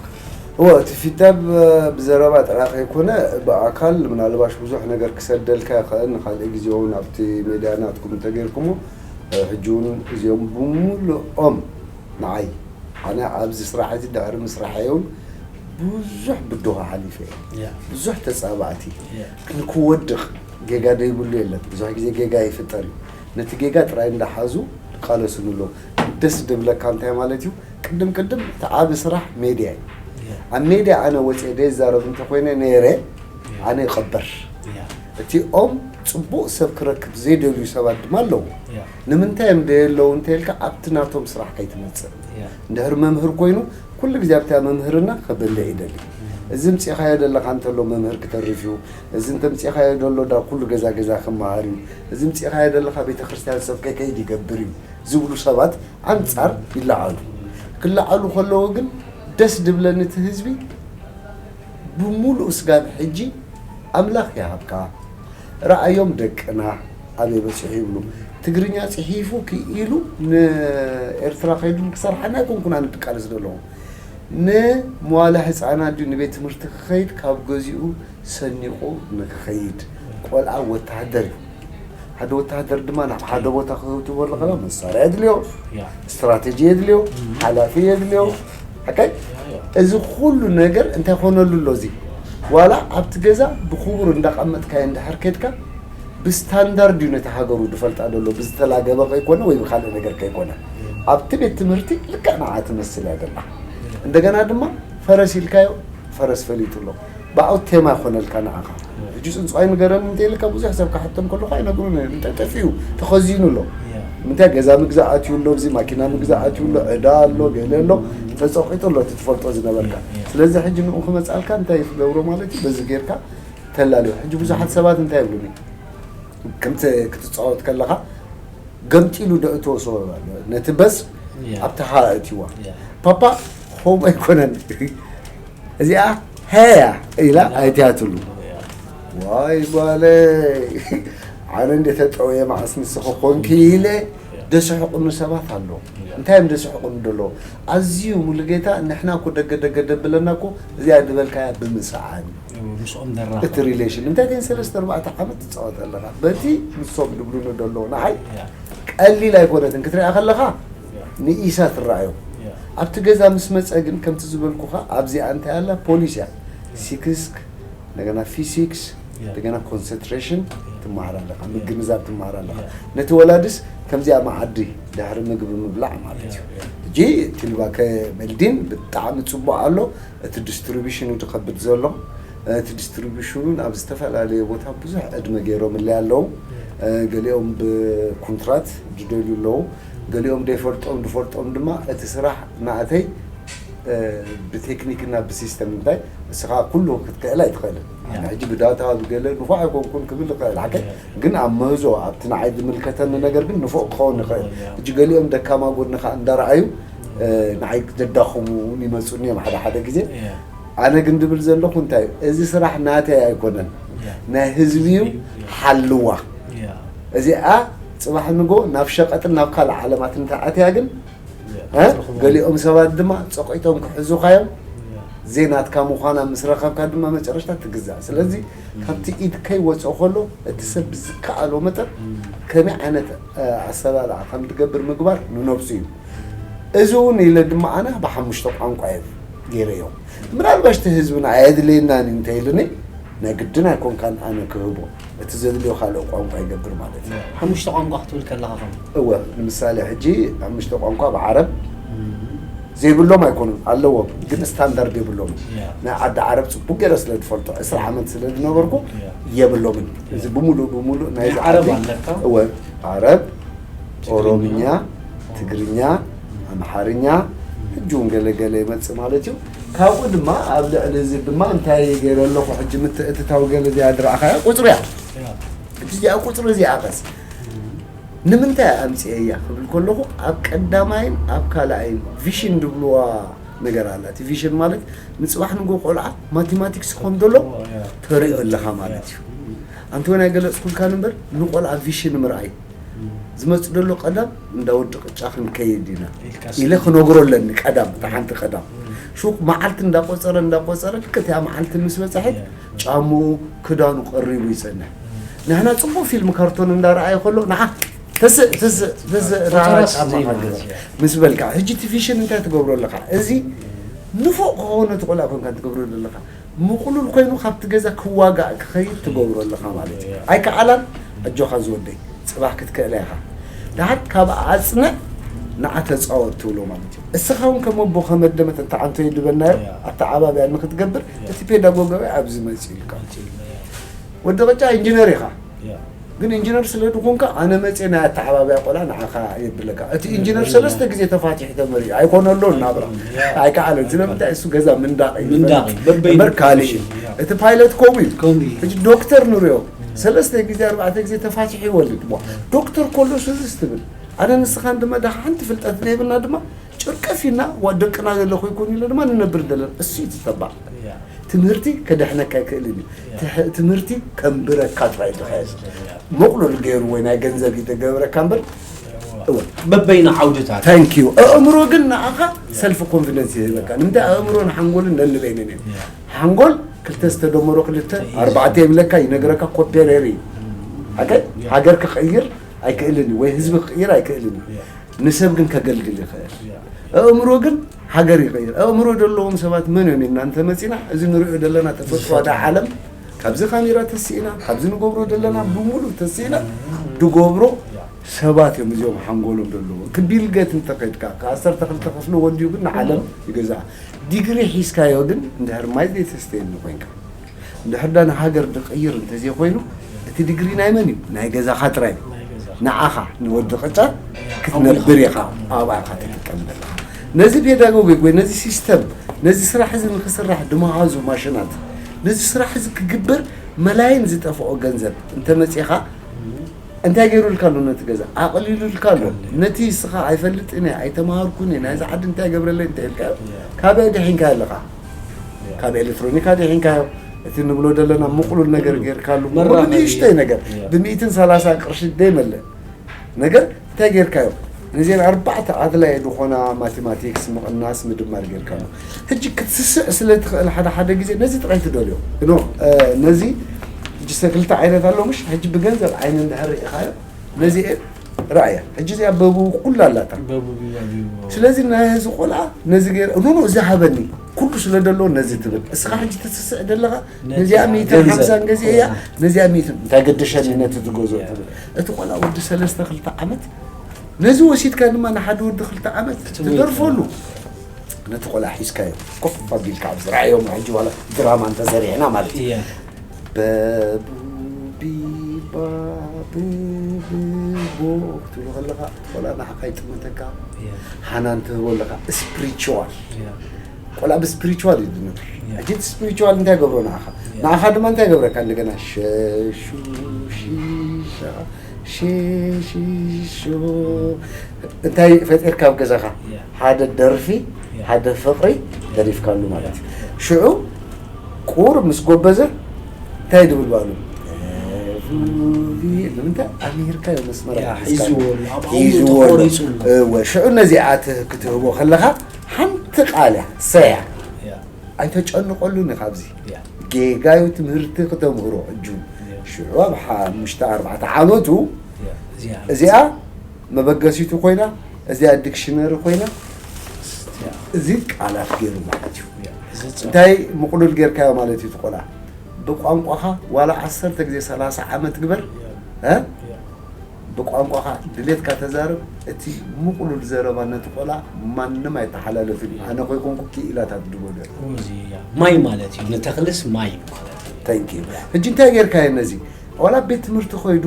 እወ፣ እቲ ፊድባክ ብዘረባ ጥራይ ከይኮነ ብኣካል ምናልባሽ ብዙሕ ነገር ክሰደልካ ይኽእል። ንኻልእ ግዜ እውን ኣብቲ ሜድያ ናትኩም እንተገይርኩሞ ሕጂ እውን እዚኦም ብምሉኦም ንዓይ ኣነ ኣብዚ ስራሕ እዚ ድሕሪ ምስራሐይ እውን ብዙሕ ብድሆ ሓሊፈ እየ። ብዙሕ ተፃባእቲ ንክወድቕ ጌጋ ዘይብሉ የለን። ብዙሕ ግዜ ጌጋ ይፍጠር እዩ። ነቲ ጌጋ ጥራይ እንዳሓዙ ይቃለሱሉ ኣለዉ። ደስ ድብለካ እንታይ ማለት እዩ? ቅድም ቅድም እቲ ዓቢ ስራሕ ሜድያ እዩ። ኣብ ሜድያ ኣነ ወፅየ ዘይዛረብ እንተኮይነ ነይረ ኣነ ይቐበር። እቲኦም ፅቡቕ ሰብ ክረክብ ዘይደልዩ ሰባት ድማ ኣለዉ። ንምንታይ እዮም ደየለዉ እንተይልካ ኣብቲ ናቶም ስራሕ ከይትመፅእ። እንድሕር መምህር ኮይኑ ኩሉ ግዜ ኣብታ መምህርና ከበልዕ ይደሊ። እዚ ምፅኻዮ ዘለኻ እንተሎ መምህር ክተርፍ እዩ። እዚ እንተምፅኻዮ ዘሎ ዳ ኩሉ ገዛ ገዛ ክመሃር እዩ። እዚ ምፅኻዮ ዘለኻ ቤተክርስትያን ሰብ ከይከይድ ይገብር እዩ ዝብሉ ሰባት ኣንፃር ይለዓሉ። ክለዓሉ ከለዉ ግን ደስ ድብለኒ እቲ ህዝቢ ብምሉእ ስጋብ ሕጂ ኣምላኽ ይሃብካ። ረኣዮም ደቅና ኣበይ በፂሑ ይብሉ። ትግርኛ ፅሒፉ ክኢሉ ንኤርትራ ከይዱ ክሰርሓና ኣይኮንኩን ኣነ ድቃለስ ዘለኹ። ንመዋለ ህፃናት ድዩ ንቤት ትምህርቲ ክኸይድ ካብ ገዚኡ ሰኒቑ ንክኸይድ። ቆልዓ ወተሃደር እዩ። ሓደ ወተሃደር ድማ ናብ ሓደ ቦታ ክህብትዎ ኣለኸላ መሳርያ የድልዮ፣ ስትራቴጂ የድልዮ፣ ሓላፊ የድልዮ። ሓቀይ እዚ ኩሉ ነገር እንታይ ኮነሉ ኣሎ? እዚ ዋላ ኣብቲ ገዛ ብክቡር እንዳቐመጥካዮ እንድሕር ከድካ ብስታንዳርድ እዩ ነቲ ሃገሩ ዝፈልጣ ዘሎ፣ ብዝተላገበ ከይኮነ ወይ ብካልእ ነገር ከይኮነ። ኣብቲ ቤት ትምህርቲ ልክዕ ንዓ ትመስል እያ ዘላ። እንደገና ድማ ፈረስ ኢልካዮ ፈረስ ፈሊጡ ኣሎ። ብኣው ቴማ ይኾነልካ ንዓኻ። ሕጂ ጽንጽዋይ ንገረኒ እንተ ኢልካ ብዙሕ ሰብ ክሓቶም ከለኹ ኣይነግሩን እዮም። እንታይ ጠፊኡ ተኸዚኑ ኣሎ። ምንታይ ገዛ ምግዛእ ኣትዩ ኣሎ፣ ኣብዚ ማኪና ምግዛእ ኣትዩ ኣሎ፣ ዕዳ ኣሎ፣ ገለ ኣሎ፣ ተጸቒጡ ኣሎ እቲ ትፈልጦ ዝነበርካ። ስለዚ ሕጂ ንኡ ክመጻልካ እንታይ ክገብሮ ማለት እዩ? በዚ ጌርካ ተላልዮ። ሕጂ ብዙሓት ሰባት እንታይ ይብሉኒ? ከምቲ ክትጻወት ከለኻ ገምጢሉ ደእትዎ ሰበብ ኣሎ። ነቲ በስ ኣብቲ ሃ እትዋ። ፓፓ ሆም ኣይኮነን። እዚኣ ሀያ ኢላ ኣይትያትሉ። ዋይ ጓለይ፣ ኣነ እንደ ተጠውየ መዓስ ንስኺ ኮንኪ ኢለ ደስሕቑኒ ሰባት ኣሎ። እንታይ እዮም ደስሕቑኒ ደሎ? ኣዝዩ ሙሉጌታ፣ ንሕና እኮ ደገ ደገ ደብለና እኮ እዚኣ ዝበልካያ ብምስዓን እዩ። ምስኦም ደራኸብ። እቲ ሪሌሽን እንታይ ግን ሰለስተ ኣርባዕተ ዓመት ትጻወት ኣለኻ። በቲ ንሶም ድብሉኒ ደሎ ንዓይ ቀሊል ኣይኮነትን ክትሪኣ ከለኻ ንኢሳ ትረኣዮ። ኣብቲ ገዛ ምስ መጸ ግን ከምቲ ዝበልኩኻ ኣብዚኣ እንታይ ኣላ ፖሊስ እያ። ሲክስክ እንደገና ፊሲክስ እንደገና ኮንሰንትሬሽን ትመሃር ኣለኻ፣ ምግንዛብ ትመሃር ኣለኻ። ነቲ ወላድስ ከምዚኣ መዓዲ ድሕሪ ምግቢ ምብላዕ ማለት እዩ። ሕጂ ትልባ ከመልዲን ብጣዕሚ ጽቡቕ ኣሎ። እቲ ዲስትሪቢሽኑ ድኸብድ ዘሎ እቲ ዲስትሪቢሽኑ ናብ ዝተፈላለየ ቦታ ብዙሕ ዕድመ ገይሮምለይ ኣለዉ። ገሊኦም ብኩንትራት ዝደልዩ ኣለዉ። ገሊኦም ደይፈልጦም ድፈልጦም ድማ እቲ ስራሕ ናእተይ ብቴክኒክና ብሲስተም እንታይ እስኻ ኩሉ ክትክእል ኣይትኽእልን። ኣነ ሕጂ ብዳታ ብገለ ንፉዕ ኣይኮንኩን ክብል ይኽእል ሓቀይ ግን ኣብ ምህዞ ኣብቲ ንዓይ ዝምልከተኒ ነገር ግን ንፉዕ ክኸውን ይኽእል። ሕጂ ገሊኦም ደካማ ጎድንኻ እንዳረኣዩ ንዓይ ዘዳኽሙ እውን ይመፁኒ እዮም ሓደ ሓደ ግዜ። ኣነ ግን ድብል ዘለኹ እንታይ እዩ፣ እዚ ስራሕ ናተይ ኣይኮነን፣ ናይ ህዝቢ እዩ። ሓልዋ እዚኣ ፅባሕ ንጎ ናብ ሸቐጥን ናብ ካልእ ዓለማት እንተኣትያ ግን እ? ገሊኦም ሰባት ድማ ፀቂጦም ክሕዙኻዮም ዘይናትካ ምዃና ምስ ረኸብካ ድማ መጨረሽታ ትግዛእ። ስለዚ ካብቲ ኢድ ከይወፅኦ ከሎ እቲ ሰብ ብዝከኣሎ መጠን ከመይ ዓይነት ኣሰላልዓ ከም ትገብር ምግባር ንነብሱ እዩ። እዚ እውን ኢለ ድማ ኣነ ብሓሙሽተ ቋንቋ እየ ገይረዮ። ምናልባሽ እቲ ህዝብና ኣየድልየናን እዩ እንተኢሉኒ ናይ ግድን ኣይኮንካን ኣነ ክህቦ እቲ ዘድልዮ ካልእ ቋንቋ ይገብር ማለት እዩ። ሓሙሽተ ቋንቋ ክትብል ከለኻ ከም እወ ንምሳሌ ሕጂ ሓሙሽተ ቋንቋ ብዓረብ ዘይብሎም ኣይኮኑን ኣለዎም ግን ስታንዳርድ የብሎም ናይ ዓዲ ዓረብ ፅቡቅ ገይረ ስለ ዝፈልጦ ዕስራ ዓመት ስለ ዝነበርኩ የብሎምን እዚ ብምሉእ ብምሉእ ናይ ዓረብ ኣለካ እወ ዓረብ ኦሮምኛ ትግርኛ ኣምሓርኛ ሕጂ እውን ገለገለ ይመፅእ ማለት እዩ ካብኡ ድማ ኣብ ልዕሊ እዚ ድማ እንታይ ገይረ ኣለኹ ሕጂ ምትእትታው ገለ እዚኣ ዝረኣኻያ ቁፅሪ እያ እዚኣ ቁፅሪ እዚኣ ቐስ ንምንታይ ኣምፅኤያ ክብል ከለኹ ኣብ ቀዳማይን ኣብ ካልኣይን ቪሽን ድብልዋ ነገር ኣላ እቲ ቪሽን ማለት ንፅባሕ ንጎ ቆልዓ ማቴማቲክስ ከም ዘሎ ተሪኦ ኣለኻ ማለት እዩ ኣንተ ወናይ ገለፅኩልካ ንበር ንቆልዓ ቪሽን ምርኣይ ዝመፅ ዘሎ ቀዳም እንዳ ወዲ ቅጫ ክንከይድ ኢና ኢለ ክነግሮ ኣለኒ ቀዳም እታ ሓንቲ ቀዳም ሹቅ መዓልቲ እንዳቆፀረ እንዳቆፀረ ልክት እያ መዓልቲ ምስ በፀሐት ጫምኡ ክዳኑ ቀሪቡ ይፀንሕ ንሕና ፅቡቅ ፊልም ካርቶን እንዳረኣየ ከሎ ንዓ ተስእ ተስእ ተስእ ራራ ጫማ ሃገዝ ምስ በልካ ሕጂ እቲ ቪሽን እንታይ ትገብሮ ኣለካ እዚ ንፉቅ ከኾነ ትቆልዓ ኮንካ ትገብሮ ዘለካ ምቕሉል ኮይኑ ካብቲ ገዛ ክዋጋእ ክኸይድ ትገብሮ ኣለኻ ማለት እዩ። ኣይከኣላን ኣጆኻ ዝወደይ ጽባሕ ክትክእላ ኢኻ። ደሓር ካብ ኣጽንዕ ንዓ ተጻወት ትብሎ ማለት እዩ። እስኻ እውን ከም ኣቦ ከመደመት እንተ ዓንቶ ይድበናዮ ኣተዓባብያ ንክትገብር እቲ ፔዳጎጋዊ ኣብዚ መጽእ ኢልካ። ወዲ ቅጫ ኢንጂነር ኢኻ። ግን ኢንጂነር ስለ ድኾንካ ኣነ መጽእ ናይ ኣተዓባብያ ቆልዓ ንዓኻ የብለካ። እቲ ኢንጂነር ሰለስተ ግዜ ተፋቲሑ ተመሪዑ ኣይኮነሎን ናብራ ኣይከኣለን። ስለምንታይ እሱ ገዛ ምንዳቕ እዩ። ምንዳቕ እዩ። በበይኑ እምበር ካልእ እዩ። እቲ ፓይለት ከምኡ እዩ። ከምኡ እዩ። ሕጂ ዶክተር ንሪኦ ሰለስተ ግዜ ኣርባዕተ ግዜ ተፋቲሑ ይወልድ። ሞ ዶክተር ከሎ ስዝስ ትብል ኣነ ንስኻን ድማ ደሓ ሓንቲ ፍልጠት ዘይብልና ድማ ጭርቅፍ ኢልና ዋ ደቅና ዘለኹ ይኮን ኢለ ድማ ንነብር ዘለና እሱ እዩ ዝጠባቕ። ትምህርቲ ከድሕነካ ኣይክእልን እዩ። ትሕ- ትምህርቲ ከንብረካ ጥራይ እዩ ዝኽእል። ምቕሉል ገይሩ ወይ ናይ ገንዘብ እዩ ዝገብረካ እምበር እወ። በበይኑ ዓውድታት ታንክ ዩ። ኣእምሮ ግን ንዓኻ ሰልፍ ኮንፊደንስ ይህበካ። ንምንታይ ኣእምሮን ሓንጎልን ነንበይነን እዮም። ሓንጎል ክልተ ዝተደመሮ ክልተ ኣርባዕተ ይብለካ ይነግረካ ኮፔሬሪ። ኣከ ሃገር ክቕይር ኣይክእልን እዩ ወይ ህዝቢ ክቕይር ኣይክእልን እዩ። ንሰብ ግን ከገልግል ይኽእል። ኣእምሮ ግን ሃገር ይቕይር። ኣእምሮ ዘለዎም ሰባት መን እዮም ኢልና እንተመፂና እዚ ንሪኦ ዘለና ተፈጥሮ ዳ ዓለም ካብዚ ካሜራ ተስኢና ካብዚ ንገብሮ ዘለና ብምሉእ ተስኢና ድገብሮ ሰባት እዮም እዚኦም ሓንጎሎም ዘለዎም። ክቢልገት እንተኸድካ ከዓሰርተ ክልተ ክፍሊ ወዲኡ ግን ንዓለም ይገዝኣ። ዲግሪ ሒዝካዮ ግን እንድሕር ማይ ዘይተስተየኒ ኮይንካ እንድሕር ዳ ንሃገር ድቕይር እንተዘይኮይኑ እቲ ዲግሪ ናይ መን እዩ? ናይ ገዛኻ ጥራይ እዩ። ንዓኻ ንወዲ ቅጫ ክትነብር ኢኻ ኣብኣ ኢኻ ትጥቀም ዘለኻ። ነዚ ፔዳጎጊክ ወይ ነዚ ሲስተም ነዚ ስራሕ እዚ ንክስራሕ ድመሃዙ ማሽናት ነዚ ስራሕ እዚ ክግበር መላይን ዝጠፍኦ ገንዘብ እንተመፂኻ እንታይ ገይሩልካ ኣሎ ነቲ ገዛ ኣቕሊሉልካ ኣሎ። ነቲ እስኻ ኣይፈልጥን እየ ኣይተማሃርኩን እየ ናይዚ ዓዲ እንታይ ገብረለይ እንታይ ኢልካዮ ካበይ ድሒንካዮ ኣለኻ? ካብ ኤሌክትሮኒካ ድሒንካዮ እቲ ንብሎ ዘለና ምቕሉል ነገር ጌርካሉ ምቕሉል ንእሽተይ ነገር ብሚእትን ሰላሳን ቅርሺ ደይመልእ ነገር እንታይ ጌርካዮ? ነዚን ኣርባዕተ ኣድላይ ዝኾና ማቴማቲክስ ምቕናስ ምድማር ጌርካሉ። ሕጂ ክትስስዕ ስለ ትኽእል ሓደ ሓደ ግዜ ነዚ ጥራይ ትደልዮ። ኖ ነዚ ሕጂ ሰክልተ ዓይነት ኣሎ ምሽ ሕጂ ብገንዘብ ዓይኒ እንድሕር ርኢኻዮ ነዚኤን ራእያ ሕጂ እዚኣ በቡ ኩላ ኣላታ። ስለዚ ናይ ህዚ ቆልዓ ነዚ ገይረ ኖ ኖ እዚ ሃበኒ ኩሉ ስለ ደለዎ ነዚ ትብል እስኻ ሕጂ ትስስዕ ደለኻ ነዚኣ ሚእትን ሓምሳን ገዚአ እያ ነዚኣ ሚእትን እንታይ ገደሸኒ ነቲ ትገዝኦ ትብል እቲ ቆልዓ ወዲ ሰለስተ ክልተ ዓመት ነዚ ወሲድካ ድማ ንሓደ ወዲ ክልተ ዓመት ትደርፈሉ ነቲ ቆልዓ ሒዝካዮ ኮፍ ኣቢልካ ኣብዚ ርኣዮም ሕጂ ዋላ ድራማ እንተሰሪሕና ማለት እዩ በቡቢባቡቡቦ ክትብሎ ከለኻ እቲ ቆልዓ ንዓኻ ይጥምተካ ሓናን ትህቦ ኣለኻ ስፕሪቹዋል ቆልዓ ብስፕሪቹዋል እዩ ዝነብር ሕጂ እቲ ስፕሪቹዋል እንታይ ገብሮ ንዓኻ ንዓኻ ድማ እንታይ ገብረካ እንደገና ሸሹሺሻ ሽሽሾ እንታይ ፈጢርካ ኣብ ገዛኻ ሓደ ደርፊ ሓደ ፍቕሪ ደሪፍካሉ ማለት እዩ ሽዑ ቁር ምስ ጎበዘ እንታይ ድብል ባሉ ንምንታይ ኣሚርካ መስመር ሒዝዎ ሽዑ ነዚኣ ክትህቦ ከለኻ ሓንቲ ቃል እያ ሰያ ኣይተጨንቐሉን ኢኻ ኣብዚ ጌጋዩ ትምህርቲ ክተምህሮ ሕጁ ሽዑ ኣብ ሓሙሽተ ኣርባዕተ ዓመቱ እዚኣ መበገሲቱ ኮይና እዚኣ ዲክሽነሪ ኮይና እዚ ቃላት ገይሩ ማለት እዩ እንታይ ምቕሉል ጌርካዮ ማለት እዩ ትቆላ ብቋንቋኻ ዋላ ዓሰርተ ግዜ ሰላሳ ዓመት ግበር ብቋንቋኻ ድሌትካ ተዛረብ እቲ ምቕሉል ዘረባ ነቲ ቆልዓ ማንም ኣይተሓላለፍን እዩ ኣነ ኮይኮንኩ ክኢላታት ድጎደል ማይ ማለት እዩ ንተኽልስ ማይ ማለት እዩ ሕጂ እንታይ ጌርካዮ ነዚ ዋላ ቤት ትምህርቲ ኮይዱ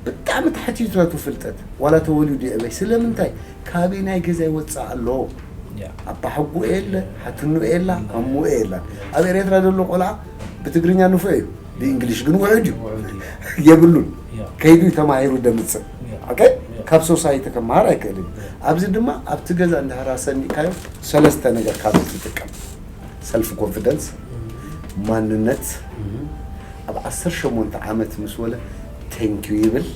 ብጣዕሚ ታሕቲ እዩ ትረቱ ፍልጠት ዋላ ተወሊዱ የእበይ ስለምንታይ ካበይ ናይ ገዛ ይወፅእ ኣሎ ኣባሕጉ የለ ሓትኑ የላ ኣሙ የላ ኣብ ኤርትራ ዘሎ ቆልዓ ብትግርኛ ንፉዕ እዩ ብእንግሊሽ ግን ውሑድ እዩ የብሉን ከይዱ ተማሂሩ ደምፅእ ካብ ሶሳይቲ ከመሃር ኣይክእልን ኣብዚ ድማ ኣብቲ ገዛ እንድሕር ኣሰኒእካዮ ሰለስተ ነገር ካብ ትጥቀም ሰልፍ ኮንፊደንስ ማንነት ኣብ ዓሰርተ ሸሞንተ ዓመት ምስ ወለ ቴንኪዩ ይብል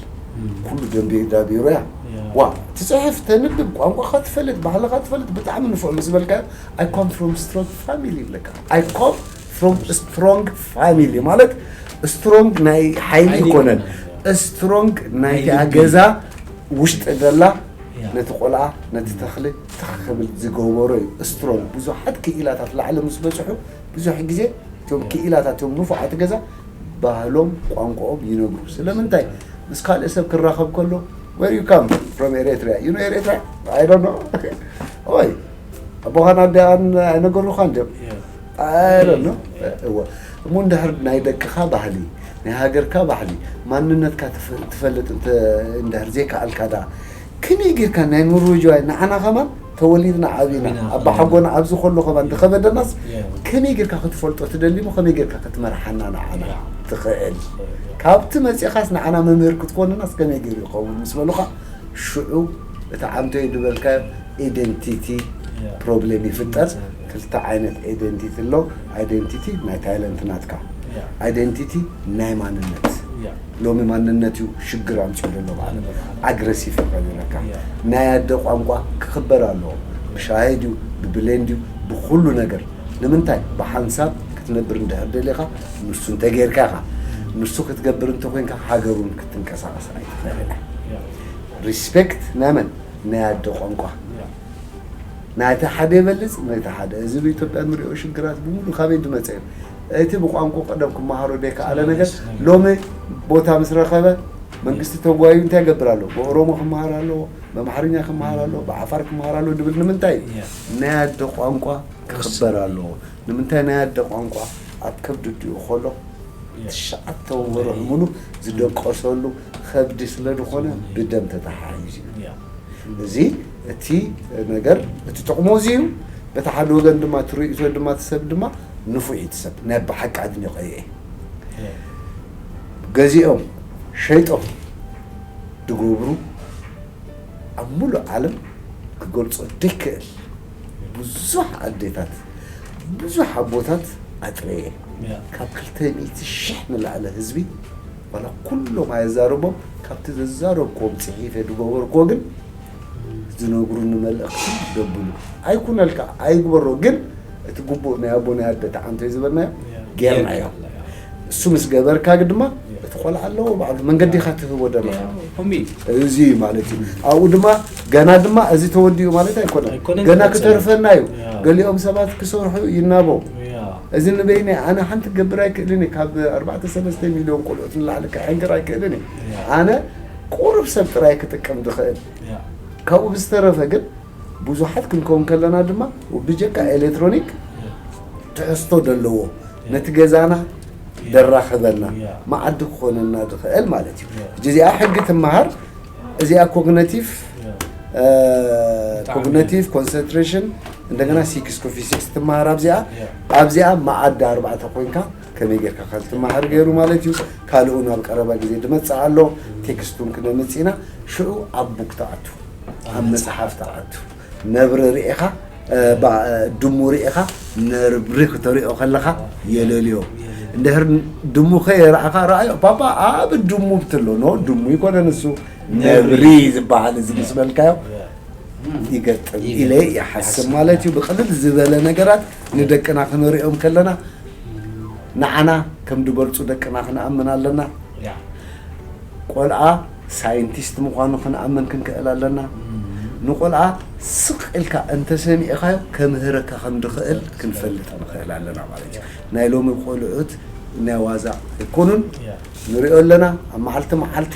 ኩሉ ደንቢ ዳቢሩ ያ ዋ ትፅሕፍ ተንብብ ቋንቋኻ ትፈልጥ ባህልኻ ትፈልጥ ብጣዕሚ ንፉዕ ምስ በልካ I come from strong family ይብለካ I come from strong family ማለት ስትሮንግ ናይ ሓይሊ ይኮነን ስትሮንግ ናይቲኣ ገዛ ውሽጢ ደላ ነቲ ቆልዓ ነቲ ተኽሊ ትኽ ክብል ዝገበሮ እዩ ስትሮንግ ብዙሓት ክኢላታት ላዕሊ ምስ በፅሑ ብዙሕ ግዜ እቶም ክኢላታት እቶም ንፉዓት ገዛ ባህሎም ቋንቋኦም ይነግሩ። ስለምንታይ ምስ ካልእ ሰብ ክራኸብ ከሎ where you come from? Eritrea? You know Eritrea? I don't know. ኦይ ኣቦኻን ኣዴኻን ኣይነገሩኻን ድዮም? I don't know. እወ እሞ እንድሕር ናይ ደቅኻ ባህሊ ናይ ሃገርካ ባህሊ ማንነትካ ትፈ- ትፈልጥ እንተ- እንድሕር ዘይከኣልካ ዳ ከመይ ጌርካ ናይ ኖርዌጅዋይ ንዓና ከማን ተወሊድና ዓቢና ኣባ ሓጎና ኣብዚ ከሎ ከማን ዝኸበደናስ ከመይ ጌርካ ክትፈልጦ ትደሊ እሞ ከመይ ጌርካ ክትመርሓና ንዓና ትኽእል? ካብቲ መፂኻስ ንዓና መምህር ክትኮንናስ ከመይ ገይሩ ይኸውን ምስ በሉኻ ሽዑ እቲ ዓንቶይ ዝበልካዮ ኢደንቲቲ ፕሮብሌም ይፍጠር። ክልተ ዓይነት ኢደንቲቲ ኣሎ። ኢደንቲቲ ናይ ታይለንት ናትካ ኢደንቲቲ ናይ ማንነት ሎሚ ማንነት እዩ ሽግር ኣምፅኡ ዘሎ ማለት ኣግረሲቭ ይቀይረካ ናይ ኣደ ቋንቋ ክኽበር ኣለዎ ብሻሂ ድዩ ብብሌን ድዩ ብኩሉ ነገር ንምንታይ ብሓንሳብ ክትነብር እንድሕር ደሊኻ ንሱ እንተገይርካ ኢኻ ንሱ ክትገብር እንተኮይንካ ሃገሩን ክትንቀሳቀስ ኣይትኽእልን ሪስፔክት ናይ መን ናይ ኣደ ቋንቋ ናይቲ ሓደ ይበልፅ ነቲ ሓደ እዚ ብኢትዮጵያ ንሪኦ ሽግራት ብምሉ ካበይ ዝመፀ እዩ እቲ ብቋንቋ ቀደም ክመሃሮ ዘይከኣለ ነገር ሎሚ ቦታ ምስ ረኸበ መንግስቲ ተጓዩ እንታይ ይገብር ኣሎ ብኦሮሞ ክመሃር ኣለዎ ብኣምሓርኛ ክመሃር ኣለዎ ብዓፋር ክመሃር ኣለዎ ድብል ንምንታይ ናይ ኣደ ቋንቋ ክኽበር ኣለዎ ንምንታይ ናይ ኣደ ቋንቋ ኣብ ከብዲ ድኡ ከሎ ትሽዓተ ወርሒ ሙሉ ዝደቀሰሉ ከብዲ ስለ ዝኾነ ብደም ተተሓሒዙ እዩ እዚ እቲ ነገር እቲ ጥቕሙ እዚ እዩ በቲ ሓደ ወገን ድማ እቲ ርእይቶ ድማ እቲ ሰብ ድማ ንፉዒ እቲ ሰብ ናይ ብሓቂ ኣድኒቐዮ እየ ገዚኦም ሸይጦም ዝገብሩ ኣብ ሙሉእ ዓለም ክገልፆ ዘይክእል ብዙሕ ኣዴታት ብዙሕ ኣቦታት ኣጥረየ ካብ ክልተ ሚእቲ ሽሕ ንላዕሊ ህዝቢ ዋላ ኩሎም ኣየዛረቦም ካብቲ ዘዛረብክዎም ፅሒፈ ዝገበርክዎ ግን ዝነግሩኒ መልእኽቲ ደብሉ ኣይኩነልካ ኣይግበሮ ግን እቲ ግቡእ ናይ ኣቦ ናይ ኣደ ተዓንቶ ዝበልናዮ ጌርናዮ እሱ ምስ ገበርካ ግን ድማ እቲ ቆልዓ ኣለዎ ባዕሉ መንገዲ ኢኻ ትህቦ ደለኻ እዚ እዩ ማለት እዩ ኣብኡ ድማ ገና ድማ እዚ ተወዲኡ ማለት ኣይኮነን ገና ክተርፈና እዩ ገሊኦም ሰባት ክሰርሑ ይናቦ እዚ ንበይነይ ኣነ ሓንቲ ክገብር ኣይክእልን እየ ካብ ኣርባዕተ ሰለስተ ሚልዮን ቆልዑት ንላዕሊ ክሕንግር ኣይክእልን እየ ኣነ ቁሩብ ሰብ ጥራይ ክጥቀም ዝኽእል ካብኡ ብዝተረፈ ግን ብዙሓት ክንከውን ከለና ድማ ብጀካ ኤሌክትሮኒክ ትሕዝቶ ዘለዎ ነቲ ገዛና ደራኸበና መዓዲ ክኾነና ዝኽእል ማለት እዩ ሕጂ እዚኣ ሕጊ ትመሃር እዚኣ ኮግነቲቭ ኮግነቲቭ ኮንሰንትሬሽን እንደገና ሲክስ ኮፊ ሲክስ ትመሃር ኣብዚኣ ኣብዚኣ መዓዲ ኣርባዕተ ኮይንካ ከመይ ጌርካ ከም ትመሃር ገይሩ ማለት እዩ ካልኡ ናብ ቀረባ ግዜ ድመፅእ ኣሎ ቴክስቱን ክነምፅ ኢና ሽዑ ኣብ ቡክ ተኣቱ ኣብ መፅሓፍ ተኣቱ ነብሪ ርኢኻ ድሙ ርኢኻ ነብሪ ክተሪኦ ከለኻ የለልዮ እንድሕር ድሙ ከየረኣኻ ረኣዮ ፓፓ ኣብ ድሙ ብትሎ ኖ ድሙ ይኮነ ንሱ ነብሪ ዝበሃል እዚ ምስ በልካዮ ይገጥም ኢለ ይሓስብ ማለት እዩ ብቅልል ዝበለ ነገራት ንደቅና ክንሪኦም ከለና ንዓና ከም ዝበልፁ ደቅና ክንኣምን ኣለና ቆልዓ ሳይንቲስት ምዃኑ ክንኣምን ክንክእል ኣለና ንቆልዓ ስቕ ኢልካ እንተሰሚዕኻዮ ከምህረካ ከም ድኽእል ክንፈልጥ ንኽእል ኣለና ማለት እዩ ናይ ሎሚ ቆልዑት ናይ ዋዛ ኣይኮኑን ንሪኦ ኣለና ኣብ መዓልቲ መዓልቲ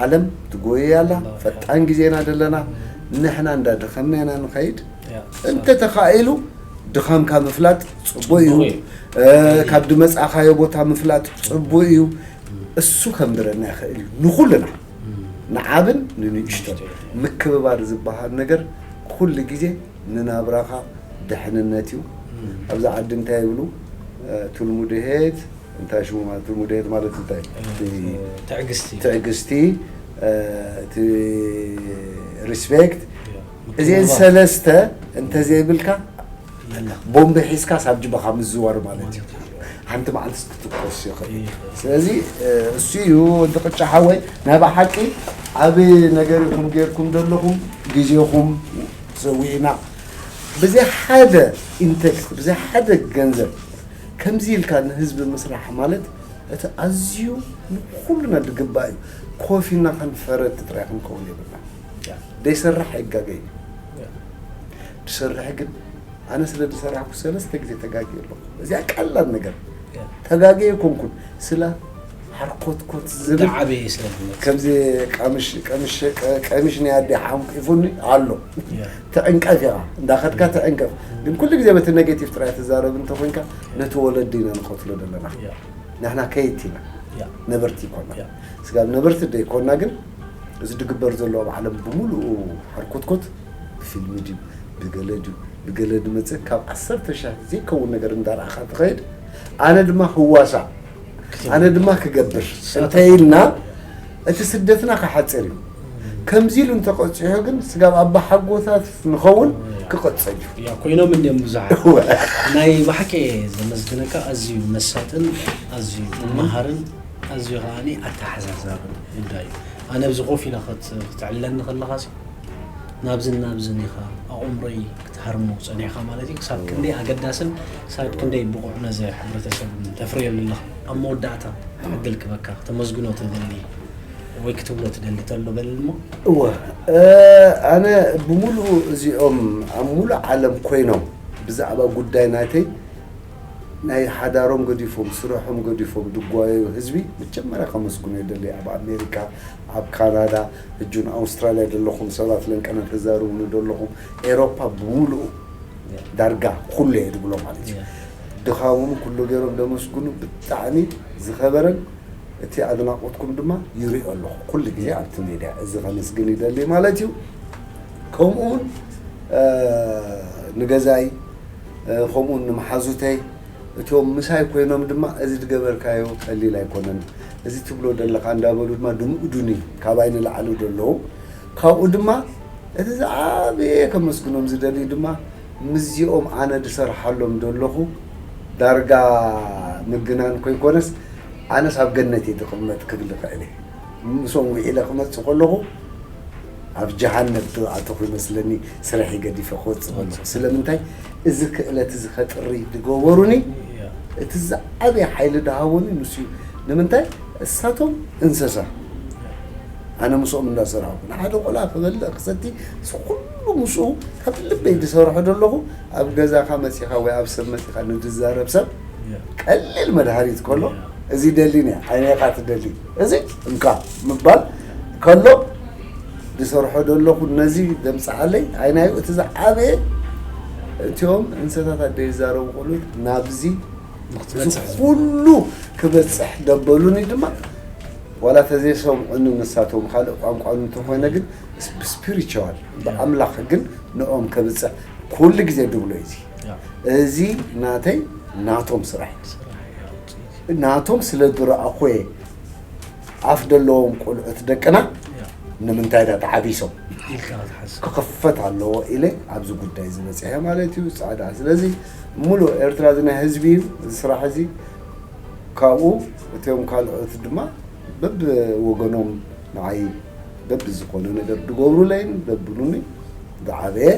ዓለም ትጎየ ኣላ ፈጣን ግዜና ዘለና ንሕና እንዳደኸምና ኢና ንኸይድ እንተተኻኢሉ ድኻምካ ምፍላጥ ፅቡቅ እዩ ካብ ድመፃኻዮ ቦታ ምፍላጥ ፅቡቅ እዩ እሱ ከንብረና ይኽእል እዩ ንኩልና ንዓብን ንንእሽቶን ምክብባር ዝበሃል ነገር ኩሉ ግዜ ንናብራኻ ድሕንነት እዩ ኣብዚ ዓዲ እንታይ ይብሉ ቱልሙድሄት እንታይ ሽሙ ማለት ቱልሙድሄት ማለት እንታይ ትዕግስቲ ትዕግስቲ እቲ ሪስፔክት እዚአን ሰለስተ እንተዘይብልካ ቦምቢ ሒዝካ ሳብ ጅባኻ ምዝዋር ማለት እዩ ሓንቲ መዓልቲ ክትኮስ ይኽእል ስለዚ እሱ እዩ ወዲ ቅጫ ሓወይ ናይ ብሓቂ ዓብ ነገር ኢኹም ጌርኩም ዘለኹም ግዜኹም ሰዊእና ብዘይ ሓደ ኢንቴክስት ብዘይ ሓደ ገንዘብ ከምዚ ኢልካ ንህዝቢ ምስራሕ ማለት እቲ ኣዝዩ ንኩልና ዝግባእ እዩ ኮፍ ኢልና ክንፈረድ ጥራይ ክንከውን የብልና ዘይሰርሕ ኣይጋገይ እዩ ዝሰርሕ ግን ኣነ ስለ ዝሰራሕኩ ሰለስተ ግዜ ተጋጊ ኣለኹ እዚኣ ቀላል ነገር ተጋጊ ኣይኮንኩን ስለ ሓርኮትኮት ዝብል እንዳዓበየ ስለ ዝመጽእ ከምዚ ቀምሽ ቀምሽ ቀ- ቀሚሽ ናይ ኣደ ሓንቂፉኒ ኣሎ። ያ። ትዕንቀፍ ኢኻ፣ እንዳኸድካ ትዕንቀፍ። ግን ኩሉ ግዜ በቲ ኔጌቲቭ ጥራይ ትዛረብ እንተኮይንካ ነቲ ወለዲ ኢና ንቐትሎ ዘለና። ያ። ንሕና ከየት ኢና፣ ያ። ነበርቲ ይኮና። ያ። ስጋብ ነበርቲ ደይኮና ግን እዚ ድግበር ዘሎ ኣብ ዓለም ብምሉኡ ሓርኮትኮት ብፊልሚ ድዩ ብገለ ድዩ ብገለ ድመፅእ ካብ ዓሰርተ ሻህ ዘይከውን ነገር እንዳረኣኻ ትኸይድ። ኣነ ድማ ህዋሳ ኣነ ድማ ክገብር እንተ ኢልና እቲ ስደትና ክሓፅር እዩ። ከምዚ ኢሉ እንተቐፂሑ ግን ስጋብ ኣባሓጎታት ንኸውን ክቐፀል እዩ። ያ ኮይኖም እንዲም ብዙሓት እወ። ናይ ብሓቂ ዘመስግነካ ኣዝዩ መሳጥን ኣዝዩ መሃርን ኣዝዩ ከዓኒ ኣተሓሳሳብን ጉዳይ እዩ። ኣነ ኣብዚ ኮፍ ኢለ ክት- ክትዕለኒ ከለኻሲ ናብዝን ናብዝን ኢኻ ኣቑምሮይ ክትሃርሞ ጸኒሕካ ማለት እዩ። ክሳብ ክንደይ ኣገዳስን ክሳብ ክንደይ ብቑዕ ነዚ ሕብረተሰብ ተፍርየሉ ኣለኻ። ኣብ መወዳእታ ዕድል ክበካ ክተመስግኖ ትደሊ ወይ ክትብሎ ትደሊ ተሎ በልሞ። እወ ኣነ ብምሉኡ እዚኦም ኣብ ሙሉእ ዓለም ኮይኖም ብዛዕባ ጉዳይ ናተይ ናይ ሓዳሮም ገዲፎም ስርሖም ገዲፎም ድጓየዩ ህዝቢ መጀመርያ ከመስግኖ ይደሊ። ኣብ ኣሜሪካ ኣብ ካናዳ እጁን ኣውስትራልያ ዘለኹም ሰባት ለንቀና ተዛርቡኒ ዘለኹም ኤሮፓ ብምሉኡ ዳርጋ ኩሉ እየ ድብሎ ማለት እዩ። ድኻሞም ኩሉ ገይሮም ደመስግኑ ብጣዕሚ ዝኸበረን እቲ ኣድናቆትኩም ድማ ይሪኦ ኣለኹ ኩሉ ግዜ ኣብቲ ሜድያ እዚ ከመስግን ይደሊ ማለት እዩ። ከምኡ እውን ንገዛይ ከምኡ እውን ንመሓዙተይ እቶም ምሳይ ኮይኖም ድማ እዚ ዝገበርካዮ ቀሊል ኣይኮነን፣ እዚ ትብሎ ዘለኻ እንዳበሉ ድማ ድምኡዱኒ ካባይ ንላዕሊ ደለዉ። ካብኡ ድማ እቲ ዝዓበየ ከመስግኖም ዝደሊ ድማ ምስዚኦም ኣነ ዝሰርሓሎም ዘለኹ ዳርጋ ምግናን ኮይኮነስ ኣነስ ኣብ ገነት እየ ዝቕመጥ ክብል ይኽእል እየ። ምስኦም ውዒለ ክመፅእ ከለኹ ኣብ ጀሃነብ ዝኣተኹ ይመስለኒ። ስራሕ ገዲፈ ክወፅእ ከለኹ ስለምንታይ እዚ ክእለት እዚ ከጥሪ ዝገበሩኒ እቲ ዝዓበየ ሓይሊ ዝሃቡኒ ንሱ እዩ። ንምንታይ እሳቶም እንስሳ ኣነ ምስኦም እንዳሰራሕኩ ንሓደ ቆልዓ ክበልዕ ክሰቲ ኩሉ ምስኡ ካብ ልበይ ዝሰርሖ ዘለኹ ኣብ ገዛኻ መፂኻ ወይ ኣብ ሰብ መፂኻ ንድዛረብ ሰብ ቀሊል መድሃኒት ከሎ እዚ ደሊኒ ዓይነኻ ትደሊ እዚ እንካ ምባል ከሎ ዝሰርሖ ዘለኹ ነዚ ዘምፅዓለይ ኣይናዩ እቲ ዝዓበየ እቲኦም እንስሳታት ኣደ ይዛረቡ ከሉ ናብዚ እዚ ኩሉ ክበፅሕ ደበሉኒ ድማ ዋላ ተዘይሰምዑኒ ንሳቶም ካልእ ቋንቋ እንተኮይነ ግን ብስፒሪቹዋል ብኣምላኽ ግን ንኦም ከብፅሕ ኩሉ ግዜ ድብሎ እዚ እዚ ናተይ ናቶም ስራሕ ናቶም ስለ ዝረኣኹየ ኣፍ ዘለዎም ቆልዑት ደቅና ንምንታይ ዳ ተዓቢሶም ክኽፈት ኣለዎ ኢለ ኣብዚ ጉዳይ ዝበፅሐ ማለት እዩ ፃዕዳ። ስለዚ ሙሉእ ኤርትራ እዚ ናይ ህዝቢ እዩ እዚ ስራሕ እዚ። ካብኡ እቲኦም ካልኦት ድማ በብወገኖም ንዓይ በብዝኾነ ነገር ድገብሩለይን ዘብሉኒ ዝዓበየ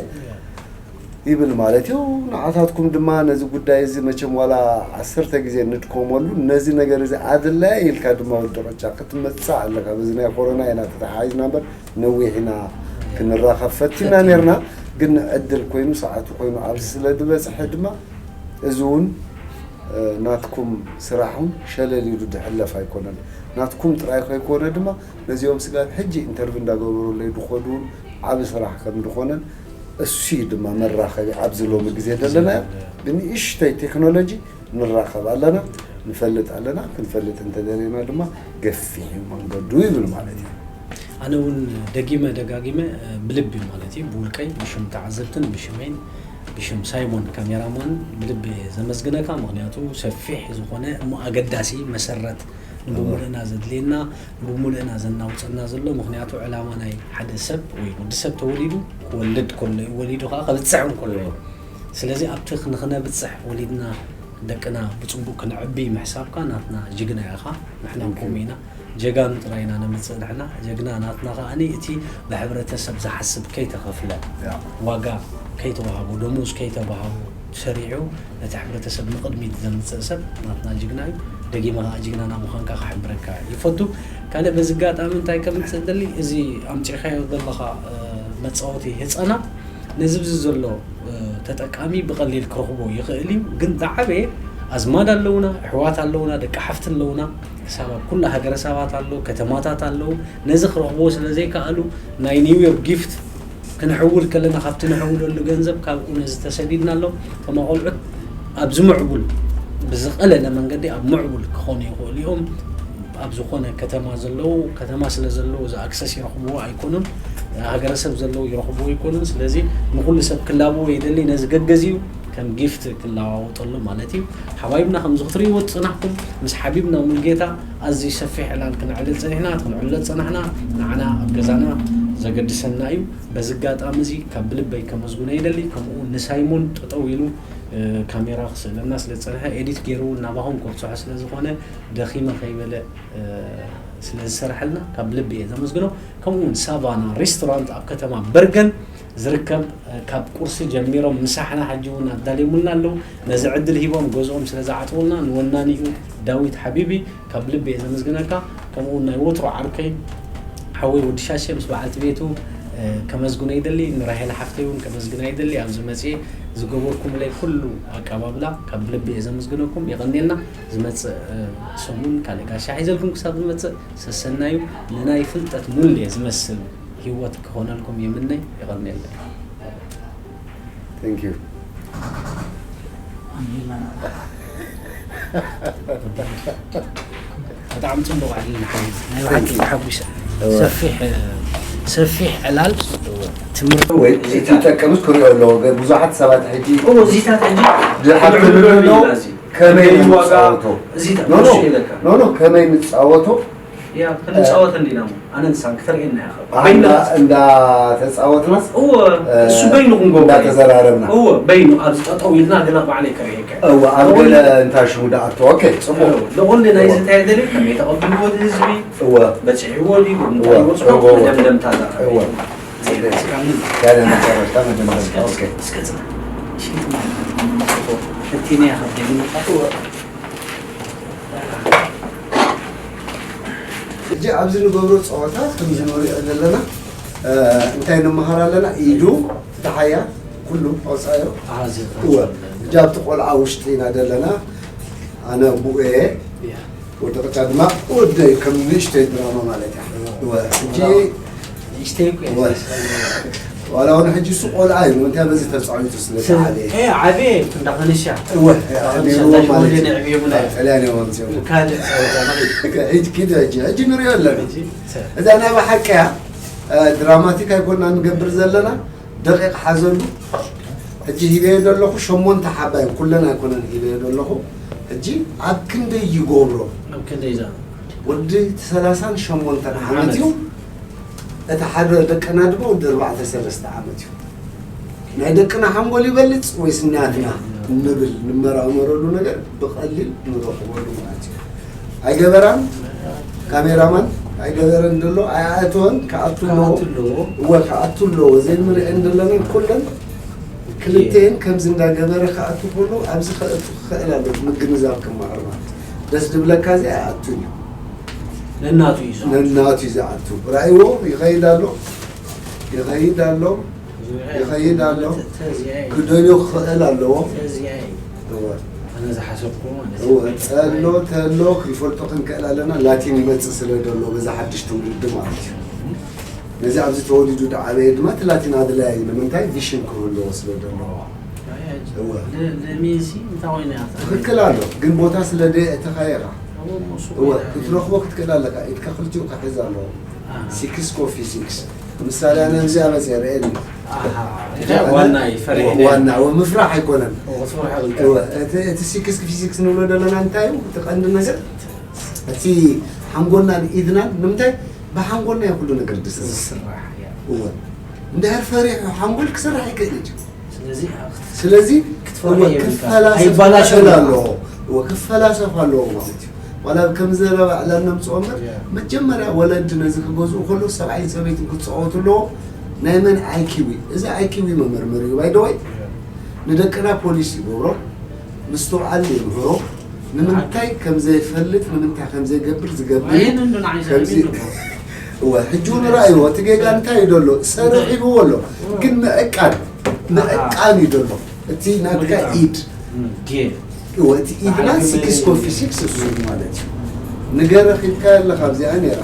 ይብል ማለት እዩ። ንዓታትኩም ድማ ነዚ ጉዳይ እዚ መቸም ዋላ ዓሰርተ ግዜ ንድከመሉ ነዚ ነገር እዚ ኣድላየ ኢልካ ድማ ወዲ ቐጫ ክትመጽእ ኣለካ። በዚ ናይ ኮሮና ኢና ተተሓሒዝና እምበር ነዊሕ ኢና ክንራኸብ ፈቲና ነርና። ግን ዕድል ኮይኑ ሰዓቱ ኮይኑ ኣብዚ ስለ ዝበጽሐ ድማ እዚ እውን ናትኩም ስራሕ እውን ሸለል ኢሉ ዝሕለፍ ኣይኮነን። ናትኩም ጥራይ ከይኮነ ድማ ነዚኦም ስጋብ ሕጂ ኢንተርቪ እንዳገበሩለይ ዝኸዱ እውን ዓቢ ስራሕ ከም ዝኾነን እሱ ድማ መራኸቢ ኣብዚ ሎሚ ግዜ ዘለና ብንእሽተይ ቴክኖሎጂ ንራኸብ ኣለና፣ ንፈልጥ ኣለና። ክንፈልጥ እንተደለና ድማ ገፊሕ እዩ መንገዱ ይብል ማለት እዩ። ኣነ እውን ደጊመ ደጋጊመ ብልቢ ማለት እዩ ብውልቀይ ብሽም ተዓዘብትን ብሽመይን ብሽም ሳይሞን ካሜራማን ብልቢ ዘመስግነካ። ምክንያቱ ሰፊሕ ዝኾነ እሞ ኣገዳሲ መሰረት ንብሙልእና ዘድልየና ንብሙልእና ዘናውፀና ዘሎ። ምክንያቱ ዕላማ ናይ ሓደ ሰብ ወይ ወዲ ሰብ ተወሊዱ ክወልድ ከሎ እዩ፣ ወሊዱ ከዓ ከብፅሕ እውን ከሎ እዩ። ስለዚ ኣብቲ ንክነብፅሕ ወሊድና ደቅና ብፅቡቅ ክነዕቢ ምሕሳብካ ናትና ጅግና ኢኻ። ንሕና ከምኡ ኢና። ጀጋኑ ጥራይ ኢና ነምፅእ ንሕና። ጀግና ናትና ከዓኒ እቲ ብሕብረተሰብ ዝሓስብ ከይተኸፍለ፣ ዋጋ ከይተዋህቦ፣ ደሞዝ ከይተዋህቦ ሰሪዑ ነቲ ሕብረተሰብ ንቕድሚት ዘምፅእ ሰብ ናትና ጅግና እዩ። ደጊመ ከዓ ጅግናና ምዃንካ ክሕብረካ ይፈቱ። ካልእ በዚ ኣጋጣሚ እንታይ ከምፅእ ደሊ፣ እዚ ኣምፂእካዮ ዘለኻ መፃወቲ ህፃናት ነዚ ብዚ ዘሎ ተጠቃሚ ብቐሊል ክረኽቦ ይኽእል እዩ፣ ግን ዝዓበየ ኣዝማድ ኣለውና፣ ኣሕዋት ኣለውና፣ ደቂ ሓፍቲ ኣለውና። ክሳብ ኣብ ኩላ ሃገረሰባት ኣሎ፣ ከተማታት ኣለዉ። ነዚ ክረኽብዎ ስለ ዘይከኣሉ፣ ናይ ኒው ይር ጊፍት ክንሕውል ከለና፣ ካብቲ ንሕውለሉ ገንዘብ ካብኡ ነዚ ተሰዲድና ኣሎ። እቶም ኣቆልዑት ኣብዚ ምዕቡል፣ ብዝቐለለ መንገዲ ኣብ ምዕቡል ክኾኑ ይኽእሉ እዮም። ኣብ ዝኾነ ከተማ ዘለዉ፣ ከተማ ስለ ዘለዉ እዚ ኣክሰስ ይረኽብዎ ኣይኮኑን። ሃገረሰብ ዘለዉ ይረኽብዎ ኣይኮኑን። ስለዚ ንኹሉ ሰብ ክላብዎ ይደሊ። ነዚ ገገዚኡ ከም ጊፍት ክለዋወጠሉ ማለት እዩ። ሓባይብና ከምዚ ክትርእይዎ ዝጸናሕኩም ምስ ሓቢብና ሙሉጌታ ኣዝዩ ሰፊሕ ዕላል ክነዕልል ጸኒሕና፣ ክንዕልል ጸናሕና። ንዓና ኣብ ገዛና ዘገድሰና እዩ። በዚ ኣጋጣሚ እዚ ካብ ብልበይ ከመስግኖ ይደሊ። ከምኡ እውን ንሳይሞን ጠጠው ኢሉ፣ እ፣ ካሜራ ክስእለና ስለ ዝጸንሐ፣ ኤዲት ገይሩ ናባኹም ከብጽሖ ስለ ዝኾነ፣ ደኺመ ከይበለ፣ እ፣ ስለ ዝሰርሐልና ካብ ልቢ እየ ዘመስግኖ። ከምኡ እውን ሳቫና ሬስቶራንት ኣብ ከተማ በርገን ዝርከብ፣ እ፣ ካብ ቁርሲ ጀሚሮም ምሳሕና ሕጂ እውን ኣዳልዮምልና ኣለዉ። ነዚ ዕድል ሂቦም ገዝኦም ስለ ዝዓጽውልና ንወናኒኡ ዳዊት ሓቢቢ ካብ ልቢ እየ ዘመስግነካ። ከምኡ እውን ናይ ወትሮ ዓርከይ ሓወይ ወዲ ሻሸ ምስ በዓልቲ ቤቱ፣ እ፣ ከመስግኖ ይደሊ። ንራሄል ሓፍተይ እውን ከመስግና ይደሊ። ኣብዚ መጽኤ ዝገበርኩምለይ ኩሉ ኣቀባብላ ካብ ልቢ እየ ዘመስግነኩም። የቐንየልና። ዝመጽእ፣ እ፣ ሰሙን ካልእ ጋሻ ሒዘልኩም ክሳብ ዝመጽእ ሰሰናዩ ንናይ ፍልጠት ሙሌ ዝመስል ህይወት ክኾነልኩም ይምነይ። የቐንየለይ። Thank you። ብጣዕሚ ጽቡቕ ዕላል ሓቢቢ። ናይ ብሓቂ ተሓጒሰ። እወ። ሰፊሕ፣ ሰፊሕ ዕላል ትምህርቲ። ወይ እቲ ጠቀምስ ክሪኦ ኣለዎ። ገ-፣ ብዙሓት ሰባት ሕጂ እዎ፣ እዚታት ሕጂ ድሓር ክንዕልሉ ትብሉ ኣለዎ። ኣለና እዚ። ከመይ ከመይ ዋጋ ንጻወቶ? እዚታት ኖ፣ ኖ፣ ንሱ ኢለካ። ኖ፣ ኖ፣ ከመይ ንጻወቶ? ያ፣ ክንጻወት እንዲና እሞ። ኣነ ንሳን ክተርእየና ኢኻ። ኣንዳ-፣ እንዳተጻወትናስ? እዎ፣ እ፣ እሱ በይኑ ክንገብሮ። እንዳተዘራረብና። እዎ፣ በይኑ ኣብዚ ጠጠው ኢልና ገና ባዕለይ ከርእየካ። እዎ፣ ኣብ እዎ። ገለ እንታይ ሽሙ ደኣ ኣቶ። ኦኬ፣ ጽቡቕ። እዎ፣ ለቆንደ ናይ ጽቡቕ። ዝታይ ደልዩ ከመይ ተቐብልዎ እቲ ህዝቢ? እዎ። በጺሕዎ ድዩ? እንታይ እዎ፣ ይበጽሖ? እዎ፣ እዎ። መደምደምታ እዛ። እዎ። ዜና እስካብ ምን? ያለ መጨረሻ መደምደምታ። እስከ፣ ኦኬ። እስከ ጽና። ሽንት ማለት ነው። እቲ ናይ ከብደኝ። እዎ። ሕጂ ኣብዚ ንገብሮ ጸወታ ከምዚ ንሪኦ ዘለና፣ እ፣ እንታይ ንመሃር ኣለና? ኢዱ፣ ደሓያ፣ ኩሉ ኣውጻዮ። ኣሃዝ እወ። ሕጂ ኣብቲ ቆልዓ ውሽጢ ኢና ዘለና። ኣነ ኣቡኡ እየ። እያ። ወዲ ቅጫ ድማ ወደይ ከም ንእሽተይ ድራማ ማለት እያ። እወ። እወ። ሕጂ ንእሽተይ እኮ እየ። እወ። ዋላ እውን ሕጂ እሱ ቆልዓ እዩ። ንምንታይ በዚ ተጻዊቱ ስለ ሰብ-፣ ዝዓበየ። ኤ፣ ዓበየ እንዳኸነሻ። እወ። እንዳኸነሻ፣ ነይርዎ እንዳሽ ማለት ወደ እዩ። ነዕብዮ ብላይ። ጣልያን እዮም ኣምፅኦም። ካልእ ጸወታ ማለት እዩ። ሕጂ ኪድ ሕጂ፣ ሕጂ ንሪኦ ኣለና። ሕጂ ሰብ። እዛ ናይ ብሓቂ እያ። እ፣ ድራማቲክ ኣይኮና ንገብር ዘለና። ደቂቕ ሓዘሉ። ሕጂ ሂበዮ ዘለኹ ሸሞንተ ሓባ እዮም። ኩለን ኣይኮነን ሂበዮ ዘለኹ። ሕጂ ኣብ ክንደይ ይገብሮ? ኣብ ክንደይ እዛ? ወዲ ሰላሳን ሸሞንተን ዓመት ዓመት። እዩ። እቲ ሓደ ደቅና ድማ ወዲ ኣርባዕተ ሰለስተ ዓመት እዩ። ናይ ደቅና ሓንጎል ይበልጽ ወይስ ናትና እንብል ንመራመረሉ ነገር ብቐሊል ንረኽበሉ ማለት እዩ። ኣይገበራን ካሜራማን ኣይገበረን ደሎ ኣይኣእተወን ክኣቱ ኣለዎ። ክኣቱ ኣለዎ። እወ ክኣቱ ኣለዎ። ዘይንርእየን ደለና ኩለን ክልተየን ከምዚ እንዳገበረ ክኣቱ ከሎ ኣብዚ ከእቱ ክኽእል ኣሎ ምግንዛብ ክመሃር ማለት እዩ። ደስ ዝብለካ እዚ ኣይኣቱን እዩ። ነናቱ እዩ ዝኣቱ። ነናቱ እዩ ዝኣቱ። ራእይዎ ይኸይድ ኣሎ። ይኸይድ ኣሎ። ይኸይድ ኣሎ። ተዚኣ እዩ። ክደልዮ ክኽእል ኣለዎ። ተዚኣ እዩ። እወ። ኣነ ዝሓሰብኩ ማለት እዩ። እወ፣ ተሎ፣ ተሎ ክንፈልጦ ክንክእል ኣለና። ላቲን ይመጽእ ስለ ዘሎ በዛ ሓድሽ ትውልዲ ማለት እዩ። ነዚ ኣብዚ ተወሊዱ ዝዓበየ ድማ እቲ ላቲን ኣድላይ እዩ። ንምንታይ? ቪሽን ክህልዎ ስለ ዘለዎ። ኣይ፣ ኣይ፣ እወ። ለ-፣ ለሚንሲ እንታይ ኮይኑ እያ? ትኽክል ኣሎ። ግን ቦታ ስለ ደየ እተኻየኻ። እወ፣ እሱ እወ፣ ኮይኑ ክትረኽቦ ክትክእል ኣለካ። ኢድካ ክልቲኡ ክሕዝ ኣለዎ። ኣሃ። ሲክስ ኮፊ ሲክስ። ምሳሌ ኣነ እዚኣ መፅየ ርኤኒ። ኣሃ። እዚኣ ዋና እዩ፣ ፈሪሕ ዋና፣ እወ፣ ምፍራሕ ኣይኮነን። እወ፣ ክትፈርሖ የብልካ። እወ፣ እቲ፣ እቲ ሲክስ ፊዚክስ ንብሎ ዘለና እንታይ እዩ? እቲ ቀንዲ ነገር፣ እቲ ሓንጎልናን ኢድናን ንምንታይ ብሓንጎልና እዩ ኩሉ ነገር ዝስራሕ። ዝስራሕ፣ እያ። እወ። እንድሕር ፈሪሑ ሓንጎል ክስራሕ ይክእል እዩ። ስለዚ ኣብ ስለዚ ክትፈርሕ እወ፣ የብልካ። ክፈላሰፍ ኣይባላሸው ክኽእል ይብልካ። ኣለዎ። እወ፣ ክፈላሰፍ ኣለዎ ማለት እዩ። ዋላ ከም ዘረባ ዕላል ነምፅኦ እምበር፣ ያ። መጀመርያ ወለዲ ነዚ ክገዝኡ ከለዉ ሰብኣይን ሰበይትን ክፃወቱ ኣለዎ። ናይ መን ኣይኪው እዩ? እዚ ኣይኪው መመርመሪ እዩ፣ ባይ ዘ ወይ። ያ። ንደቅና ፖሊስ ይገብሮ፣ ምስትውዓል ይምህሮ፣ ንምንታይ ከም ዘይፈልጥ፣ ንምንታይ ከም ዘይገብር ዝገብር እዩ። ኣየን እንዶ ንዓይ ከምዚ ዘረቢሉ እኮ። እወ፣ ሕጂ እውን ራእይዎ፣ እቲ ጌጋ እንታይ እዩ ዘሎ? ሰሪሕ ሂብዎ ኣሎ። ግን ምዕቃን፣ ምዕቃን እዩ ዘሎ። እቲ ናትካ ምዕቃን። ኢድ። እም፣ ጌ-፣ እወ፣ እቲ ኢድና ስክስ ኮፊ ሲክስ እሱ ማለት እዩ። ንገረ ኺድካ ኣለኻ ኣብዚኣ ነይራ።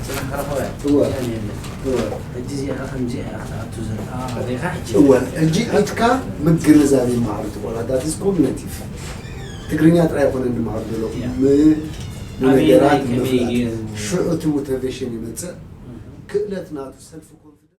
ጽባሕ ክረኸባ እወ። እዚኣ የለ እወ። ሕጂ እዚኣ ከምዚ እያ ክትኣቱ ዘላ ሪኻ ሕጂ እወ፣ ሕጂ ኢድካ ምግንዛብ ይመሃሩ እቲ ቆልዓ። That is cognitive። ትግርኛ ጥራይ ኣይኮነን ንመሃሩ ዘሎ። ያ። ም- ኣበየናይ ነገራት ከመይ ምፍላጥ። ገይሩ? ሽዑ እቲ ሞቲቬሽን ይመጽእ። ክእለት ናቱ ሰልፍ ኮንፊደንስ